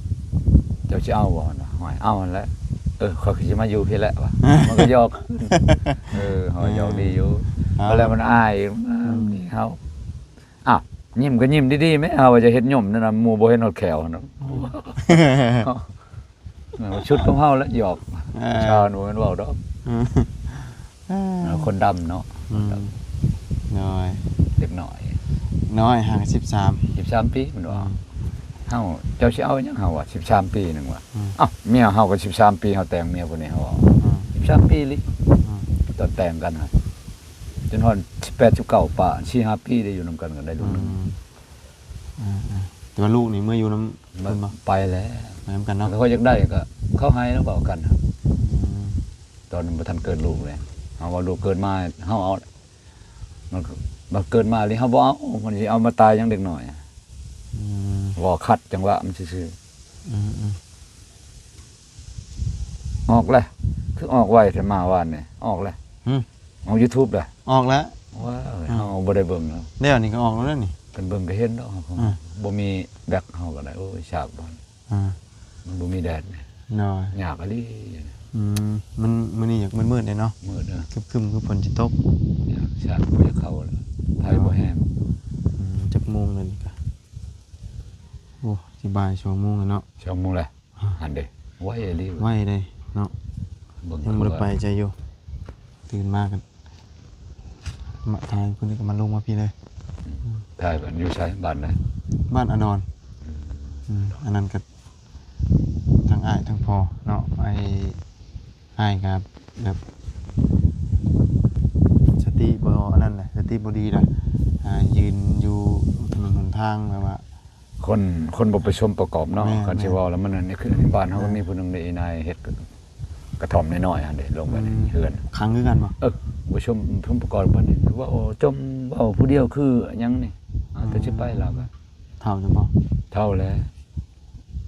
ເຈົ້າຊິເອົາບໍ່? ຫ້ວຍ ເອົາຫັ້ນແຫຼະ ເອີ ຂ້ອຍກໍຊິມາຢູ່ພີ້ແຫຼະວ່າ ມັນກໍຢອກ ເອີ ເຮົາຢອກດີຢູ່ ອ່າ ແລ້ວມັນອາຍ ອືມ ເຮົາ ອ້າວ ຍິ້ມກໍຍິ້ມດີໆແມ້ ເຮົາວ່າຈະເຮັດຍົມນັ້ນນະ ໝູ່ບໍ່ເຫັນຮອດແຂ້ວຫັ້ນນະ ອືມ ເອີ ຊຸດຂອງເຮົາແຫຼະ ຢອກ ເອີ ຊາວນີ້ບໍ່ແມ່ນເວົ້າດອກ ອືມ ເອີ ຄົນດຳເນາະ ອືມ ຄົນດຳ ໂດຍ ເດັກນ້ອຍ ນ້ອຍຫ່າງສິບສາມ ສິບສາມປີ ມັນວ່າ ອືມ ເຮົາ ເຈົ້າຊິເອົາຫຍັງ ເຮົາວ່າ ສິບສາມປີໜຶ່ງວ່າ ອືມ ເອົ້າ ເມຍເຮົາກໍສິບສາມປີ ເຮົາແຕ່ງເມຍຜູ້ນີ້ ເຮົາວ່າ ອືມ ສິບສາມປີອີ່ຫຼີ ອືມ ຕອນແຕ່ງກັນຫັ້ນ ຈົນຮອດສິບແປດ ສິບເກົ້າ ປາຍ ສີ່ຫ້າປີໄດ້ຢູ່ນຳກັນ ກໍໄດ້ລູກໜຶ່ງ ອືມ ອ່າໆ ແຕ່ວ່າລູກນີ້ເມືອຢູ່ນຳ ມັນ ເພິ່ນບໍ່ ໄປແລ້ວ ໄປນຳກັນເນາະ ແຕ່ຂ້ອຍຢາກໄດ້ກໍເຂົາໃຫ້ແລ້ວເວົ້າກັນ ອືມ ຕອນນັ້ນບໍ່ທັນເກີດລູກເລີຍ ເຮົາວ່າລູກເກີດມາເຮົາເອົາ ມັນ ມັນເກີດມາແລ້ວເຮົາບໍ່ເອົາ ມັນຊິເອົາມາຕາຍຫຍັງເດັກນ້ອຍ ອືມ ເວົ້າຂັດຈັງຫວະມັນຊື່ໆ ອືມໆ ອອກແລ້ວ ຄືອອກໄວແທ້ ມາວານນີ້ ອອກແລ້ວ ຫື ອອກ YouTube ແລ້ວ ອອກແລ້ວ ວ້າຍ ອ່າ ເຮົາບໍ່ໄດ້ເບິ່ງແລ້ວ ແລ້ວນີ້ກໍອອກແລ້ວນີ້ ຄັນເບິ່ງກໍເຫັນດອກ ອ່າ ບໍ່ມີແບັກເຮົາກໍໄດ້ ໂອ້ຍ ຊາກບ້ານ ອ່າ ມັນບໍ່ມີແດດນີ້ ໂດຍ ຍາກອີ່ຫຼີ ອືມ ມັນ ມື້ນີ້ຢາກມືດໆເດ້ເນາະ ມືດເດີ ຄຶ້ມໆ ຄືຝົນຊິຕົກ ຍາກ ຊາກບໍ່ຢາກເຂົ້າແລ້ວ ໄຟບໍ່ແຮງ ອືມ ຈັກໂມງແລ້ວນີ້ກະ ໂອ້ ຊິບ່າຍສອງໂມງແລ້ວເນາະ ສອງໂມງແລ້ວ ອ່າ ຫັ້ນເດ້ ໄວອີ່ຫຼີ ໄວເດ້ເນາະ ເບິ່ງ ຍັງບໍ່ໄດ້ໄປໃສຢູ່ ຕື່ນມາກັນ ມາຖ່າຍຜູ້ນີ້ກໍມາລົງມາພີ້ເລີຍ ອືມ ອືມ ຖ່າຍຢູ່ໃສ? ບ້ານໃດ? ບ້ານອາດອນ ອືມ ອືມ ອັນນັ້ນກໍທັງອ້າຍທັງພໍ່ເນາະ ອ້າຍ ອ້າຍກໍແບບສະຕິບໍ່ອັນນັ້ນແຫຼະ ສະຕິບໍ່ດີລະ ອ່າ ຢືນຢູ່ຖະໜົນຫົນທາງແບບວ່າ ຄົນ ຄົນບໍ່ປະສົມປະກອບເນາະ ແມ່ນ ຄັນຊິເວົ້າແລ້ວມັນ ອັນນີ້ຄືບ້ານເຮົາກໍມີຜູ້ໜຶ່ງເດ້ ອີນາຍເຮັດກະ ກະທ່ອມນ້ອຍໆຫັ້ນເດ້ ລົງໄປໃນເຮືອນ ອືມ ຂັງຄືກັນບໍ່? ເອີ ບໍ່ສົມ ສົມປະກອບ ເພິ່ນເວົ້າຈົມ ເວົ້າຜູ້ດຽວຄືຫຍັງນີ້ ເອົາແຕ່ຊິໄປລາວກໍ ເຖົ້າຈັ່ງບໍ່? ເຖົ້າແລ້ວ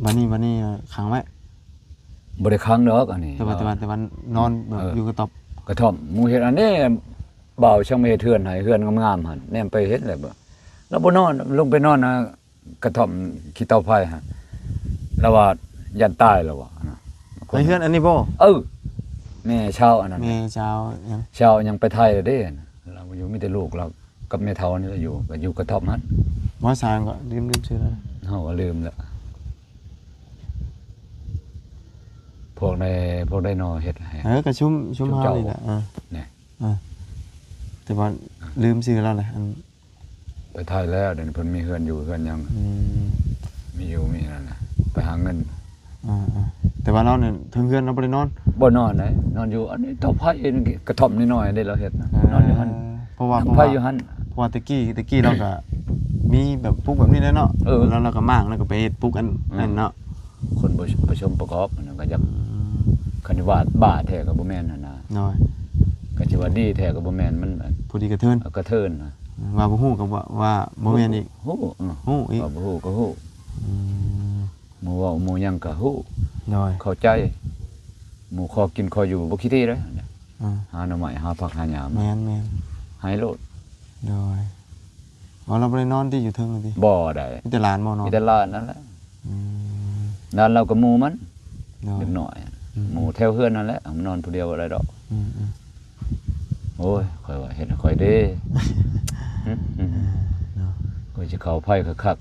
ບັດນີ້ ບັດນີ້ຂັງໄວ້ ບໍ່ໄດ້ຂັງດອກ ອັນນີ້ ແຕ່ວ່າ ແຕ່ວ່າ ແຕ່ວ່ານອນແບບ ເອີ ຢູ່ກະຕ໊ອບ ກະທ່ອມ ໝູ່ເຮັດອັນນີ້ ບ່າວຊ່າງມາເຮັດເຮືອນໃຫ້ ເຮືອນງາມໆຫັ້ນ ແນມໄປເຫັນແລ້ວ ລາວບໍ່ນອນ ລົງໄປນອນນະ ກະທ່ອມຂີ້ເຕົາໄຟຫັ້ນ ລາວວ່າຢ້ານຕາຍ ລາວວ່ານະ ໃນເຮືອນອັນນີ້ບໍ່? ເອີ ແມ່ຊາວອັນນັ້ນ ແມ່ຊາວຫຍັງ ຊາວຫຍັງໄປໄທແລ້ວເດ້ ລາວຢູ່ມີແຕ່ລູກລາວກັບແມ່ເຖົ້ານີ້ລະຢູ່ ກໍຢູ່ກະທ່ອມຫັ້ນ ບໍ່ ຊ່າງກໍລືມ ລືມຊື່ລາວ ເຮົາກໍລືມແລ້ວ ພວກໃດ ພວກໃດນໍເຮັດໃຫ້ ເອີ ກໍຊຸມ ຊຸມເຮົານີ້ແຫຼະ ເອີ ນີ້ ອ່າ ແຕ່ວ່າລືມຊື່ລາວແຫຼະ ອັນ ໄປໄທແລ້ວ ດຽວນີ້ເພິ່ນມີເຮືອນຢູ່ເຮືອນຫຍັງ ອືມ ມີຢູ່ມີນັ້ນນະ ໄປຫາເງິນ. ເອີໆ ແຕ່ວ່າລາວນີ້ເທິງເຮືອນລາວບໍ່ໄດ້ນອນ? ບໍ່ນອນໃດ ນອນຢູ່ອັນນີ້ເຕົາໄຟນີ້ ກະທ່ອມນ້ອຍໆເດ້ລາວເຮັດນະ. ເອີ ນອນຢູ່ຫັ້ນ ເພາະວ່າ ເພາະວ່າ ຢູ່ຫັ້ນ ເພາະວ່າແຕ່ກີ້ ແຕ່ກີ້ລາວກະມີແບບປຸກແບບນີ້ແຫຼະເນາະ. ເອີ ແລ້ວລາວກະມ້າງ ແລ້ວກະໄປປຸກອັນ ເອີ ນັ້ນເນາະ. ຄົນບໍ່ ປະສົມປະກອບ ມັນກະຢາກ ອືມ ຄັນວ່າບ້າແທ້ກະບໍ່ແມ່ນຫັ້ນນະ. ໂດຍ ຄັນຊິວ່າດີແທ້ກະບໍ່ແມ່ນ ມັນ ພໍດີກະເທີນ ເອີ ກະເທີນນະ. ວ່າບໍ່ຮູ້ກະວ່າ ວ່າບໍ່ແມ່ນອີກ. ຮູ້ ເອີ ຮູ້ອີກ ວ່າບໍ່ຮູ້ກະຮູ້. ອືມ ໝູ່ເວົ້າໝູ່ຫຍັງກະຮູ້. ໂດຍ ເຂົ້າໃຈ. ໝູ່ຂໍກິນຂໍຢູ່ບໍ່ຂີ້ຖີ່ເດ້. ອືມ ຫາໜໍ່ໄມ້ຫາຜັກຫາຫຍ້າ ແມ່ນໆ ໃຫ້ໂລດ. ໂດຍ ວ່າລາວບໍ່ໄດ້ນອນຕິ ຢູ່ເທິງຕິ? ບໍ່ໄດ້ ມີແຕ່ຫຼານບໍ່ນອນ? ມີແຕ່ຫຼານນັ້ນແຫຼະ. ອືມ ຫຼານລາວກັບໝູ່ມັນ ໂດຍ ເດັກນ້ອຍ ອືມ ໝູ່ແຖວເຮືອນນັ້ນແຫຼະ ມັນນອນຜູ້ດຽວບໍ່ໄດ້ດອກ. ອືມໆ ໂອ້ຍ ຂ້ອຍວ່າເຮັດໃຫ້ຂ້ອຍເດ້ ເນາະ ຂ້ອຍຊິເຂົ້າໄຟຄັກ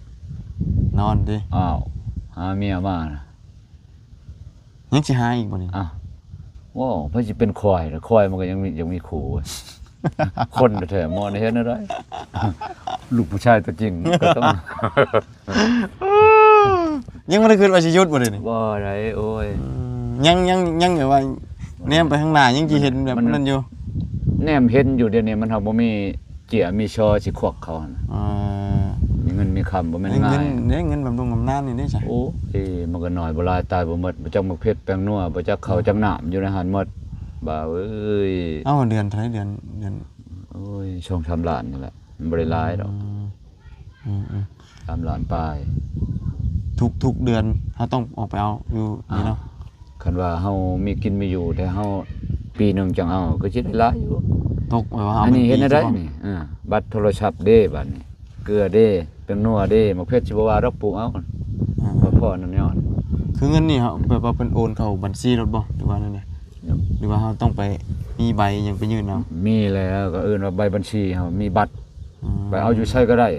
ໆ ນອນຕິ. ອ້າວ ຫາເມຍມານະ ຍັງຊິຫາອີກບໍ່ນີ້? ອ້າວ ໂອ້ ໃຜຊິເປັນຄວາຍລະ ຄວາຍມັນກະຍັງມີ ຍັງມີຄູ່. ຄົນແທ້ໆ ໝໍນີ້ເຮັດແນວໃດ? ລູກຜູ້ຊາຍຕົວຈິງກະຕ້ອງ ຍັງບໍ່ໄດ້ຄິດວ່າຊິຢຸດບໍ່ເດນີ້? ບໍ່ໄດ້ ໂອ້ຍ ອືມ ຍັງ ຍັງ ຍັງແບບວ່າແນມໄປຂ້າງໜ້າ ຍັງຊິເຫັນແບບນັ້ນຢູ່. ແນມເຫັນຢູ່ ດຽວນີ້ມັນຫາກບໍ່ມີເຈ້ຍມີຊໍຊິຄວັກເຂົາຫັ້ນ. ເອີ ມີເງິນມີຄຳບໍ່ແມ່ນງ່າຍ. ໄດ້ເງິນບຳລຸງບຳນານນີ້ເດ້ຊະ? ໂອ້ຍ ມັນກະໜ້ອຍບໍ່ຫຼາຍ ຕາຍບໍ່ໝົດ ບໍ່ຈັກໝາກເຜັດແປ້ງນົວ ບໍ່ຈັກເຂົ້າ ເອີ ຈັກນ້ຳ ຢູ່ໃນຫັ້ນໝົດ ບ່າວເອີຍ. ເອົ້າ ເດືອນເທົ່າໃດ? ເດືອນ ເດືອນ ໂອ້ຍ ສອງສາມລ້ານນີ້ແຫຼະ ມັນບໍ່ໄດ້ຫຼາຍດອກ. ອືມ ອືມໆ ສາມລ້ານປາຍ. ທຸກ ທຸກເດືອນເຮົາຕ້ອງອອກໄປເອົາຢູ່ນີ້ເນາະ? ອ່າ ຄັນວ່າເຮົາມີກິນມີຢູ່ ແຕ່ເຮົາປີໜຶ່ງຈັ່ງເອົາ ກະຊິໄດ້ຫຼາຍຢູ່. ຕົກແບບວ່າເອົາ ອັນນີ້ເຮັດແນວໃດນີ້? ເອີ ບັດໂທລະສັບເດ້ ບາດນີ້ ເກືອເດ້ ແປ້ງນົວເດ້ ໝາກເຜັດຊິບໍ່ວ່າດອກ ປູກເອົາ. ອືມ ບໍ່ພໍນັ້ນຍ້ອນ ຄືເງິນນີ້ເຮົາແບບວ່າເພິ່ນໂອນເຂົ້າບັນຊີໂລດບໍ່ ຫຼືວ່າແນວໃດ? ຫຼືວ່າເຮົາຕ້ອງໄປມີໃບຫຍັງໄປຍື່ນເອົາ? ມີແລ້ວ ກະເອີ້ນວ່າໃບບັນຊີເຮົາ ມີບັດ. ອືມ ໄປເອົາຢູ່ໃສກະໄດ້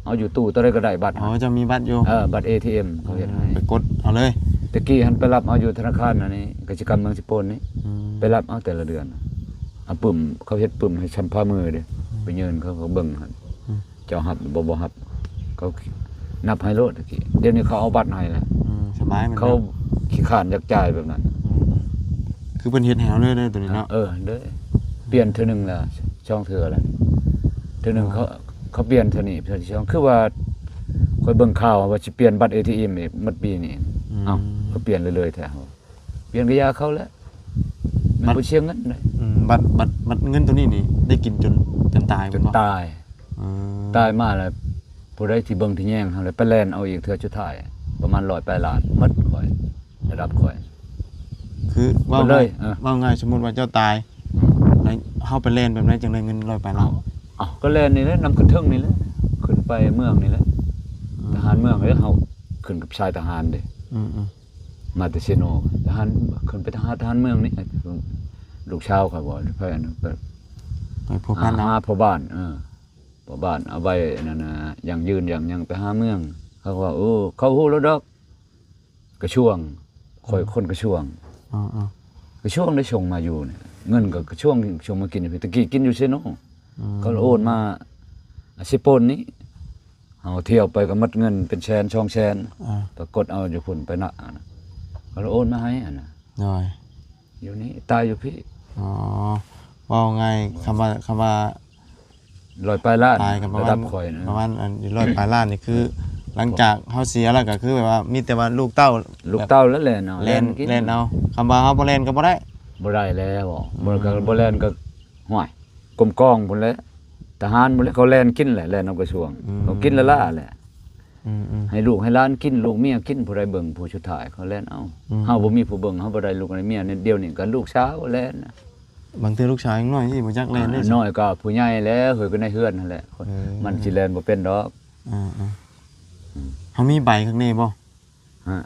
ເອົາຢູ່ຕູ້ໂຕໃດກະໄດ້ບັດ. ອໍ ເຈົ້າມີບັດຢູ່? ເອີ ບັດເອທີເອັມ ເຂົາເຮັດໃຫ້ ໄປກົດເອົາເລີຍ. ແຕ່ກີ້ຫັ້ນໄປຮັບເອົາຢູ່ທະນາຄານອັນນີ້ ກະສິກຳເມືອງເຊໂປນນີ້. ອືມ ໄປຮັບເອົາແຕ່ລະເດືອນ ເອົາປຶ້ມ ເຂົາເຮັດປຶ້ມໃຫ້ຊຳພາມືເດ້. ອືມ ໄປຍື່ນເຂົາ ເຂົາເບິ່ງຫັ້ນ. ອືມ ເຈົ້າຮັບບໍ່ ບໍ່ຮັບ ເຂົານັບໃຫ້ໂລດ. ແຕ່ກີ້ ດຽວນີ້ເຂົາເອົາບັດໃຫ້ແລ້ວ. ອືມ ສະບາຍ ເຂົາຂີ້ຄ້ານຢາກຈ່າຍແບບນັ້ນ. ອືມ ຄືເພິ່ນເຮັດໃຫ້ເຮົາເລີຍເດ້ໂຕນີ້ເນາະ? ເອີ ເລີຍ ປ່ຽນເທື່ອໜຶ່ງລະ ສອງເທື່ອລະ. ເທື່ອໜຶ່ງ ເອີ ເຂົາ ເຂົາປ່ຽນເທື່ອນີ້ ເທື່ອທີສອງ ຄືວ່າຂ້ອຍເບິ່ງຂ່າວວ່າຊິປ່ຽນບັດເອທີເອັມອີກໝົດປີນີ້. ອືມ ເອົ້າ ເຂົາປ່ຽນເລື້ອຍໆແທ້. ປ່ຽນກະຢ່າເຂົາແຫຼະ ມັນບໍ່ເສຍເງິນເດ້. ອືມ ບັດ ບັດ ບັດເງິນໂຕນີ້ນີ້ ໄດ້ກິນຈົນ ຈົນຕາຍ ຈົນຕາຍ. ອືມ ຕາຍມາແລ້ວ ຜູ້ໃດທີ່ເບິ່ງທີ່ແຍງເຮົາແລ້ວ ໄປແລ່ນເອົາອີກເທື່ອສຸດທ້າຍ ປະມານຮ້ອຍປາຍລ້ານ ໝົດຂ້ອຍ ລະດັບຂ້ອຍ. ຄືເວົ້າ ເວົ້າງ່າຍ ເອີ ເວົ້າງ່າຍ ສົມມຸດວ່າເຈົ້າຕາຍ ແລ້ວເຮົາໄປແລ່ນແບບໃດ ຈັ່ງໄດ້ເງິນຮ້ອຍປາຍລ້ານ? ເອົ້າ ກະແລ່ນນີ້ແຫຼະ ນຳຂຶ້ນເທິງນີ້ແຫຼະ ຂຶ້ນໄປເມືອງນີ້ແຫຼະ. ອືມ ທະຫານເມືອງເດ້ ເຮົາຂຶ້ນກັບສາຍທະຫານເດ້. ອືມໆ ມາແຕ່ເຊໂນ ທະຫານ ຂຶ້ນໄປທະຫານ ທະຫານເມືອງນີ້ ລູກສາວຂ້ອຍບໍ່ ໄປອັນນັ້ນ ໄປ ໄປພົວພັນເອົາ ຫາພໍ່ບ້ານ. ເອີ ພໍ່ບ້ານເອົາໄວ້ອັນນັ້ນນະ ຢັ້ງຢືນຢັ້ງຫຍັງ ໄປຫາເມືອງ. ເຂົາວ່າ ເອີ ເຂົາຮູ້ແລ້ວດອກ ກະຊວງ ຂ້ອຍ ອືມ ຄົນກະຊວງ. ເອີໆ ກະຊວງໄດ້ສົ່ງມາຢູ່ນີ້ ເງິນກະກະຊວງສົ່ງມາກິນຢູ່ພີ້ ແຕ່ກີ້ກິນຢູ່ເຊໂນ. ອືມ ເຂົາໂອນມາເຊໂປນນີ້ ເຮົາທ່ຽວໄປກະໝົດເງິນເປັນແສນສອງແສນ ອ່າ ໄປກົດເອົາຢູ່ພຸ້ນໄປນະ ເຂົາໂອນມາໃຫ້ຫັ້ນນະ. ໂດຍ ຢູ່ນີ້ ຕາຍຢູ່ພີ້. ອໍ ເວົ້າງ່າຍ ຄຳວ່າ ຄຳວ່າຮ້ອຍປາຍລ້ານ ຕາຍກະປະມານ ລະດັບຂ້ອຍນະ ປະມານອັນຮ້ອຍປາຍລ້ານນີ້ ຄື ເອີ ຫຼັງຈາກເຮົາເສຍແລ້ວກະຄືແບບວ່າ ມີແຕ່ວ່າລູກເຕົ້າ ລູກເຕົ້າແລ້ວແລ່ນເອົາ ແລ່ນ ແລ່ນກິນ ແລ່ນເອົາ. ຄຳວ່າເຮົາບໍ່ແມ່ນກະບໍ່ໄດ້ ບໍ່ໄດ້ແລ້ວ. ອືມ ບໍ່ ກະບໍ່ແລ່ນກະ ຫ້ວຍ ກົມກອງພຸ້ນແຫຼະ ທະຫານພຸ້ນແຫຼະ ເຂົາແລ່ນກິນແຫຼະ ແລ່ນນຳກະຊວງ. ອືມ ເຂົາກິນລະລາແຫຼະ. ອືມໆ ໃຫ້ລູກໃຫ້ຫຼານກິນ ລູກເມຍກິນ ຜູ້ໃດເບິ່ງ ຜູ້ສຸດທ້າຍເຂົາແລ່ນເອົາ. ອືມ ເຮົາບໍ່ມີຜູ້ເບິ່ງ ເຮົາບໍ່ໄດ້ລູກໄດ້ເມຍ ດຽວນີ້ກະລູກສາວແລ່ນ. ບາງເທື່ອລູກສາວຍັງນ້ອຍ ບໍ່ຈັກແລ່ນເດ້ ອ່າ ນ້ອຍກະຜູ້ໃຫຍ່ແລ້ວ ເຮີຍ ກະໃນເຮືອນຫັ້ນແຫຼະ. ເອີ ມັນຊິແລ່ນບໍ່ເປັນດອກ. ອ່າໆ ເຮົາມີໃບຄັກແນ່ບໍ່? ຮະ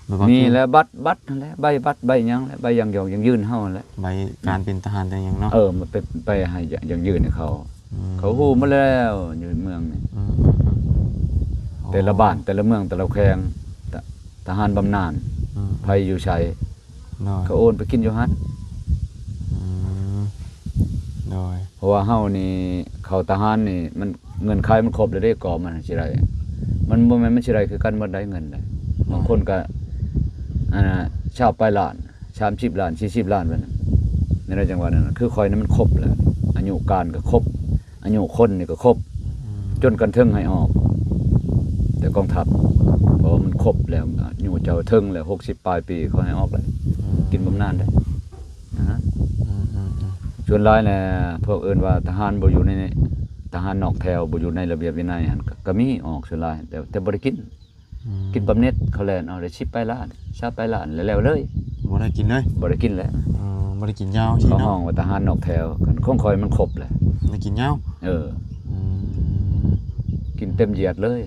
ແບບວ່າ ມີແລ້ວ ບັດ ບັດຫັ້ນແຫຼະ ໃບບັດ ໃບຫຍັງແຫຼະ ໃບຢັ້ງຢືນເຮົາຫັ້ນແຫຼະ ໃບການເປັນທະຫານແຕ່ຫຍັງເນາະ. ເອີ ມັນໄປ ໄປໃຫ້ຢັ້ງຢືນໃຫ້ເຂົາ. ອືມ ເຂົາຮູ້ໝົດແລ້ວ ຢູ່ເມືອງນີ້. ອືມໆໆ ແຕ່ລະບ້ານ ແຕ່ລະເມືອງ ແຕ່ລະແຂວງ ທະ ທະຫານບຳນານ ອືມ ໃຜຢູ່ໃສ ໂດຍ ເຂົາໂອນໄປກິນຢູ່ຫັ້ນ. ອືມ ໂດຍ ເພາະວ່າເຮົານີ້ເຂົ້າທະຫານນີ້ ມັນເງື່ອນໄຂມັນຄົບແລ້ວເດ້ ກໍມັນຊິໄດ້ ມ ມັນບໍ່ແມ່ນມັນຊິໄດ້ຄືກັນໝົດໃດເງິນໃດ. ບາງຄົນກໍ ອັນນ່າ ຊາວປາຍລ້ານ ສາມສິບລ້ານ ສີ່ສິບລ້ານ ແບບນັ້ນ. ໃນໃດຈັງຫວະນັ້ນ ຄືຂ້ອຍນີ້ມັນຄົບແລ້ວ ອາຍຸການກໍຄົບ ອາຍຸຄົນນີ້ກໍຄົບ ອືມ ຈົນກັນເຖິງໃຫ້ອອກແຕ່ກອງທັບ ເພາະວ່າມັນຄົບແລ້ວ ອາຍຸເຈົ້າເຖິງແລ້ວ ຫົກສິບປາຍປີ ເຂົາໃຫ້ອອກແລ້ວ ອືມ ກິນບຳນານໄດ້ ນະ. ອືມໆໆ ສ່ວນຫຼາຍແຫຼະ ພວກເອີ້ນວ່າທະຫານບໍ່ຢູ່ໃນ ທະຫານນອກແຖວ ບໍ່ຢູ່ໃນລະບຽບວິໄນຫັ້ນ ກໍ ກໍມີອອກສ່ວນຫຼາຍ ແຕ່ ແຕ່ບໍ່ໄດ້ກິນ ອືມ ກິນບຳເໜັດ ເຂົາແລ່ນເອົາໄດ້ສິບປາຍລ້ານ ຊາວປາຍລ້ານ ແລ້ວແລ້ວເລີຍ ບໍ່ໄດ້ກິນເລີຍ ບໍ່ໄດ້ກິນແຫຼະ. ອໍ ບໍ່ໄດ້ກິນຍາວ ເຂົາຮ້ອງວ່າທະຫານນອກແຖວ ຄັນຂອງຂ້ອຍມັນຄົບແຫຼະ ໄດ້ກິນຍາວ ເອີ ອືມ ກິນເຕັມຢຽດເລີຍ.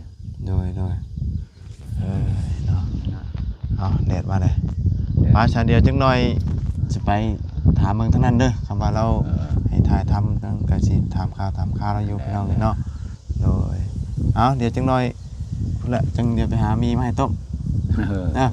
ໂດຍໆ ເອີ ເນາະ ເອົາ ແດດມາເລີຍ ໄປຊະ ດຽວຈັກໜ່ອຍຊິໄປຖາມເບິ່ງທາງນັ້ນເດີ ຄຳວ່າລາວ ເອີ ໃຫ້ຖ່າຍທຳ ກະຊິຖາມຂ່າວ ຖາມຂ່າວລາວຢູ່ ແມ່ນ ພີ່ນ້ອງເນາະ. ໂດຍ ເອົາ ດຽວຈັກໜ່ອຍພຸ້ນແຫຼະ ຈັ່ງດຽວໄປຫາໝີ່ມາໃຫ້ຕົ້ມ ເອີ ເນາະ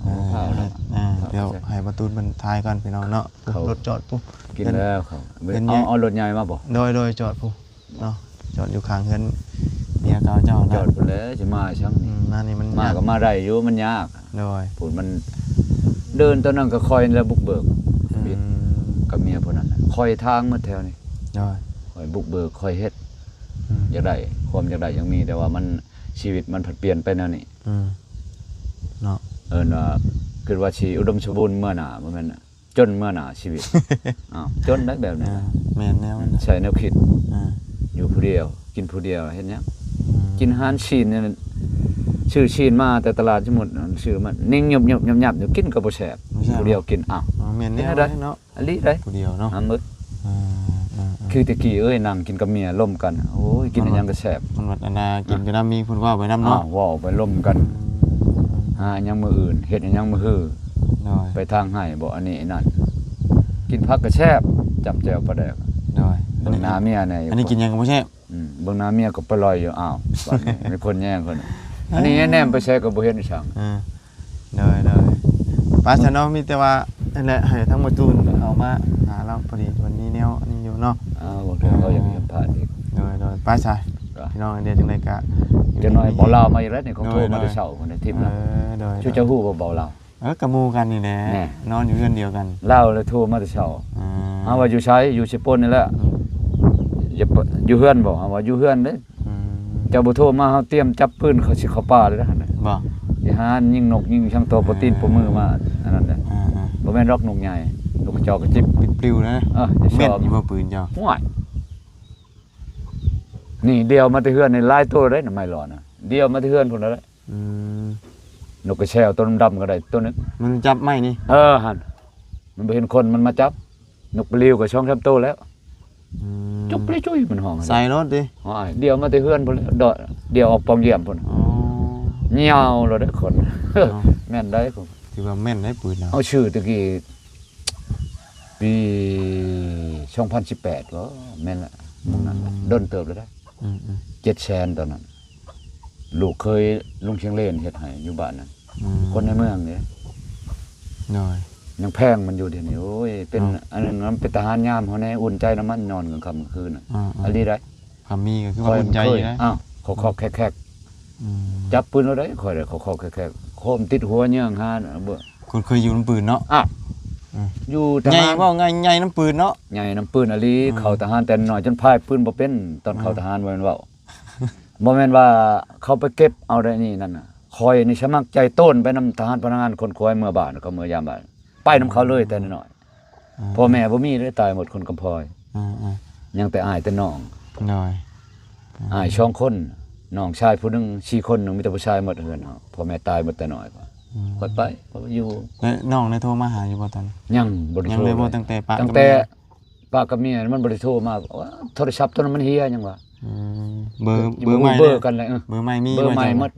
ເອີ ເອົາເຂົ້າແລ້ວ ເອີ ດຽວໃຫ້ບ່າວຕູນເພິ່ນຖ່າຍກ່ອນ ພີ່ນ້ອງເນາະ. ເຂົ້າ ລົດຈອດພຸ້ນ ກິນແລ້ວເຂົ້າ ເປັນ ເອົາ ເອົາລົດໃຫຍ່ມາບໍ່? ໂດຍໆ ຈອດພຸ້ນ ເນາະ ຈອດຢູ່ຂ້າງເຮືອນເມຍເກົ່າເຈົ້ານະ ຈອດພຸ້ນແຫຼະ ຊິມາຈັ່ງ ອືມ ມານີ້ມັນ ມາກໍມາໄດ້ຢູ່ ມັນຍາກ ໂດຍ ພຸ້ນມັນເດີນຕອນນັ້ນກໍຂ້ອຍແຫຼະບຸກເບີກ ອືມ ຊີວິດກັບເມຍຜູ້ນັ້ນນະ ຂ້ອຍທາງໝົດແຖວນີ້ ໂດຍ ຂ້ອຍບຸກເບີກ ຂ້ອຍເຮັດ ອືມ ຢາກໄດ້ ຄວາມຢາກໄດ້ຍັງມີ ແຕ່ວ່າມັນ ຊີວິດມັນພັດປ່ຽນໄປແນວນີ້ ອືມ ເນາະ ເອີ້ນວ່າ ຄິດວ່າຊິອຸດົມສົມບູນເມື່ອໜ້າ ບໍ່ແມ່ນ ຈົນເມື່ອໜ້າຊີວິດ ອ້າວ ຈົນໄດ້ແບບນີ້ ອ່າ ແມ່ນແນວນັ້ນ ໃຊ້ແນວຄິດ ອ່າ ຢູ່ຜູ້ດຽວ ກິນຜູ້ດຽວ ເຮັດຫຍັງ ອືມ ກິນອາຫານຊີ້ນນີ້ ຊື້ຊີ້ນມາແຕ່ຕະຫຼາດ ສົມມຸດ ຊື້ມາ ນິ້ງຫຍຸບໆ ຫຍັບໆ ຢູ່ ກິນກໍບໍ່ແຊບ ບໍ່ແຊບ ຜູ້ດຽວກິນ ອ້າວ ອໍ ແມ່ນແນວນັ້ນເນາະ ອີ່ຫຼີເດ້ ຜູ້ດຽວເນາະ ຫາໝົດ ອ່າ ອ່າໆ ຄືແຕ່ກີ້ເອີຍ ນັ່ງກິນກັບເມຍລົມກັນ ໂອ້ຍ ກິນອີ່ຫຍັງກໍແຊບ ມັນວ່າ ອັນນ່າ ກິນໄປນຳ ມີຜູ້ເວົ້າໄປນຳເນາະ ອ້າວ ເວົ້າໄປລົມກັນ ຫາອີ່ຫຍັງມື້ອື່ນ ເຮັດອີ່ຫຍັງມື້ຮື ໂດຍ ໄປທາງໄຮ່ບໍ່ ອັນນີ້ອັນນັ້ນ ກິນຜັກກໍແຊບ ຈ້ຳແຈ່ວປາແດກ ໂດຍ ເບິ່ງໜ້າເມຍແດ່ ອັນນີ້ກິນຫຍັງກໍບໍ່ແຊບ ອືມ ເບິ່ງໜ້າເມຍກໍປະລ່ອຍຢູ່ ອ້າວ ບາດນີ້ມີຄົນແຍ່ງຄົນ ອ່າ ອັນນີ້ແນມໄປໃສກໍບໍ່ເຫັນອີ່ຫຍັງ ອ່າ ໂດຍໆ ໄປຊະເນາະ ມີແຕ່ວ່ານັ້ນແຫຼະ ໃຫ້ທາງບ່າວຕູນເອົາມາຫາລາວ ພໍດີເພິ່ນມີແນວນີ້ຢູ່ເນາະ ອ້າວ ບາງເທື່ອເຂົາຢາກສຳພາດອີກ ໂດຍໆ ໄປຊະ ກໍ ພີ່ນ້ອງ ດຽວຈັ່ງໃດກໍ ຈັກໜ່ອຍບ່າວລາວມາອີກແລ້ວນີ້ ເຂົາໂທມາແຕ່ເຊົ້າພຸ້ນ ເອີ ທີມລາວ ໂດຍໆ ຊຸເຈົ້າຮູ້ບໍ່ບ່າວລາວ? ເອີ ກໍໝູ່ກັນນີ້ແຫຼະ ແນ່ ນອນຢູ່ເຮືອນດຽວກັນ ລາວລະໂທມາແຕ່ເຊົ້າ ອ່າ ຫາວ່າຢູ່ໃສ ຢູ່ເຊໂປນນີ້ແຫຼະ ອືມ ຢູ່ເຮືອນບໍ່ ຫາວ່າຢູ່ເຮືອນເດ້ ອືມ ເຈົ້າບໍ່ໂທມາ ເຮົາຕຽມຈັບປືນ ເຂົາຊິເຂົ້າປ່າເລີຍຫັ້ນນະ ບໍ່ ຊິຫາຍິງນົກຍິງຊ່າງໂຕ ອ່າ ໂປຕີນໂປມືມາ ອັນນັ້ນແຫຼະ ອ່າໆ ບໍ່ແມ່ນດອກນົກໃຫຍ່ ນົກກະຈອກກະຈິບ ປິວໆນະ ເອີ ແມ່ນຢູ່ບໍ່ປືນເຈົ້າ? ຫ້ວຍ ນີ້ດຽວມາແຕ່ເຮືອນນີ້ຫຼາຍໂຕເດ້ນະ ໄມ້ຫຼໍ່ນະ ດຽວມາແຕ່ເຮືອນພຸ້ນລະ ອືມ ນົກກະແຊວໂຕດຳໆກໍໄດ້ໂຕໜຶ່ງ ມັນຈັບໄມ້ນີ້ ເອີ ຫັ້ນ ມັນບໍ່ເຫັນຄົນ ມັນມາຈັບ ນົກປະລິວກໍສອງສາມໂຕແລ້ວ ອືມ ຈຸກປະລິຈຸຍ ມັນຮ້ອງ ໃສ່ໂລດຕິ ໂອ້ຍ ດຽວມາແຕ່ເຮືອນພຸ້ນແຫຼະ ດຽວອອກປ່ອງຢ້ຽມພຸ້ນ ອໍ ຍາວໂລດເດ້ຄົນ ເນາະ ແມ່ນໄດ໋ ຖືວ່າແມ່ນໄດ໋ ປືນນະ ເອົາຊື່ແຕ່ກີ້ ປີສອງພັນສິບແປດ ບໍ່ ແມ່ນລະ ອືມ ມື້ນັ້ນ ດົນເຕີບແລ້ວເດ້ ອືມໆ ເຈັດແສນຕອນນັ້ນ ລູກເຂີຍລຸງຊຽງເລນເຮັດໃຫ້ຢູ່ບ້ານນັ້ນ ອືມ ຄົນໃນເມືອງເດ້ ໂດຍ ຍັງແພງມັນຢູ່ດຽວນີ້ ໂອ້ຍ ເປັນ ເນາະ ອັນນັ້ນ ມັນເປັນທະຫານຍາມເຮົາແດ່ ອຸ່ນໃຈນຳມັນນອນກາງຄ່ຳກາງຄືນນະ ອ່າໆ ອີ່ຫຼີໄດ໋ ຄຳມີກໍຄືວ່າອຸ່ນໃຈນະ ອ້າວ ເຂົາເຄາະແຄກໆ ອືມ ຈັບປືນເອົາໄດ໋ ຂ້ອຍໄດ້ເຂົາເຄາະແຄກໆ ໂຄມຕິດຫົວເຍືອງຫາ ຄົນເຄີຍຢູ່ນຳປືນເນາະ ອ້າວ ອືມ ຢູ່ທະຫານ ໃຫຍ່ເວົ້າງ່າຍ ໃຫຍ່ນຳປືນເນາະ ໃຫຍ່ນຳປືນອີ່ຫຼີ ອືມ ເຂົ້າທະຫານແຕ່ນ້ອຍຈົນພາຍປືນບໍ່ເປັນ ຕອນເຂົ້າ ອືມ ທະຫານບໍ່ແມ່ນເວົ້າ ບໍ່ແມ່ນວ່າເຂົາໄປເກັບເອົາໄດ້ນີ້ນັ້ນນະ ຂ້ອຍນີ້ສະໝັກໃຈໂຕນໄປນຳທະຫານພະນັກງານຂົນຂວາຍເມືອບ້ານ ເຂົາເມືອຢາມບ້ານ ໄປນຳເຂົາເລີຍແຕ່ນ້ອຍໆ ອ່າ ພໍ່ແມ່ບໍ່ມີເລີຍ ຕາຍໝົດຄົນກຳພ້ອຍ ອ່າໆ ຍັງແຕ່ອ້າຍແຕ່ນ້ອງ ໂດຍ ອ່າ ອ້າຍສອງຄົນ ນ້ອງຊາຍຜູ້ໜຶ່ງ ສີ່ຄົນ ມີແຕ່ຜູ້ຊາຍໝົດເຮືອນເຮົາ ພໍ່ແມ່ຕາຍໝົດແຕ່ນ້ອຍ ອືມ ຂ້ອຍໄປ ຂ້ອຍຢູ່ ແລ້ວນ້ອງໄດ້ໂທມາຫາຢູ່ບໍ່ຕອນນັ້ນ? ຍັງບໍ່ໄດ້ໂທ ຍັງເລີຍບໍ່ ຕັ້ງແຕ່ປະ ຕັ້ງແຕ່ ກັບເມຍ ປະກັບເມຍ ມັນບໍ່ໄດ້ໂທມາ ໂທລະສັບໂຕນັ້ນມັນເຫຍຫຍັງວະ ອືມ ເບີ ເບີໃໝ່ ເບີກັນແຫຼະ ເອີ ເບີໃໝ່ມີ ເບີໃໝ່ໝົດ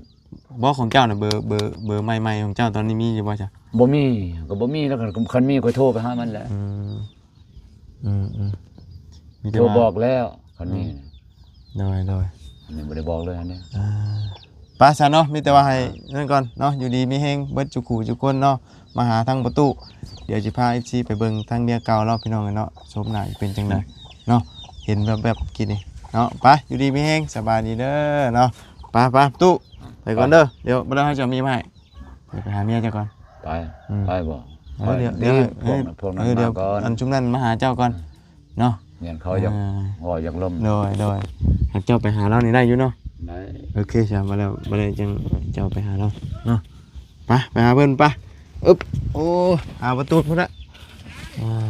ບໍ່ ຂອງເຈົ້ານະ ເບີ ເບີ ເບີໃໝ່ໆຂອງເຈົ້າຕອນນີ້ມີຢູ່ບໍ່? ບໍ່ມີ ກໍບໍ່ມີແລ້ວ ຄັນ ຄັນມີຂ້ອຍໂທໄປຫາມັນແຫຼະ ອືມ ອືມໆ ມີແຕ່ ໂທບອກແລ້ວ ຄັນມີ ອືມ ໂດຍໆ ອັນນີ້ບໍ່ໄດ້ບອກເລີຍອັນນີ້ ອ່າ ໄປຊະເນາະ ມີແຕ່ວ່າໃຫ້ ອ່າ ນັ້ນກ່ອນເນາະ ຢູ່ດີມີແຮງເບິດທຸກຜູ້ທຸກຄົນເນາະ ມາຫາທາງພໍ່ຕູ້ ດຽວຊິພາເອັຟຊີໄປເບິ່ງທາງເມຍເກົ່າລາວ ພີ່ນ້ອງເອີຍເນາະ ໂສມໜ້າຊິເປັນຈັ່ງໃດເນາະ ເຫັນແວບໆກີ້ນີ້ເນາະ ໄປ ຢູ່ດີມີແຮງ ສະບາຍດີເດີເນາະ ໄປໆ ຕູ້ ໄປກ່ອນເດີ ດຽວບໍ່ໄດ້ເຮົາຈະມີມາໃຫ້ ໄປຫາເມຍເຈົ້າກ່ອນ ໄປ ອືມ ໄປບໍ່ ເອີ ດຽວ ເອີ ພວກນັ້ນ ເອີ ມາກ່ອນ ອັນຊຸມນັ້ນມາຫາເຈົ້າກ່ອນເນາະ ແມ່ນເຂົາຢາກ ເອີ ເວົ້າຢາກລົມ ໂດຍ ໂດຍ ຫາກເຈົ້າໄປຫາລາວນີ້ໄດ້ຢູ່ເນາະ ໄດ້ ໂອເຄ ຊະ ມາແລ້ວ ບໍ່ໄດ້ຈັ່ງເຈົ້າໄປຫາລາວເນາະ ໄປ ໄປຫາເພິ່ນ ໄປ ອຶບ ໂອ້ ຫາປະຕູພຸ້ນລະ ອ່າ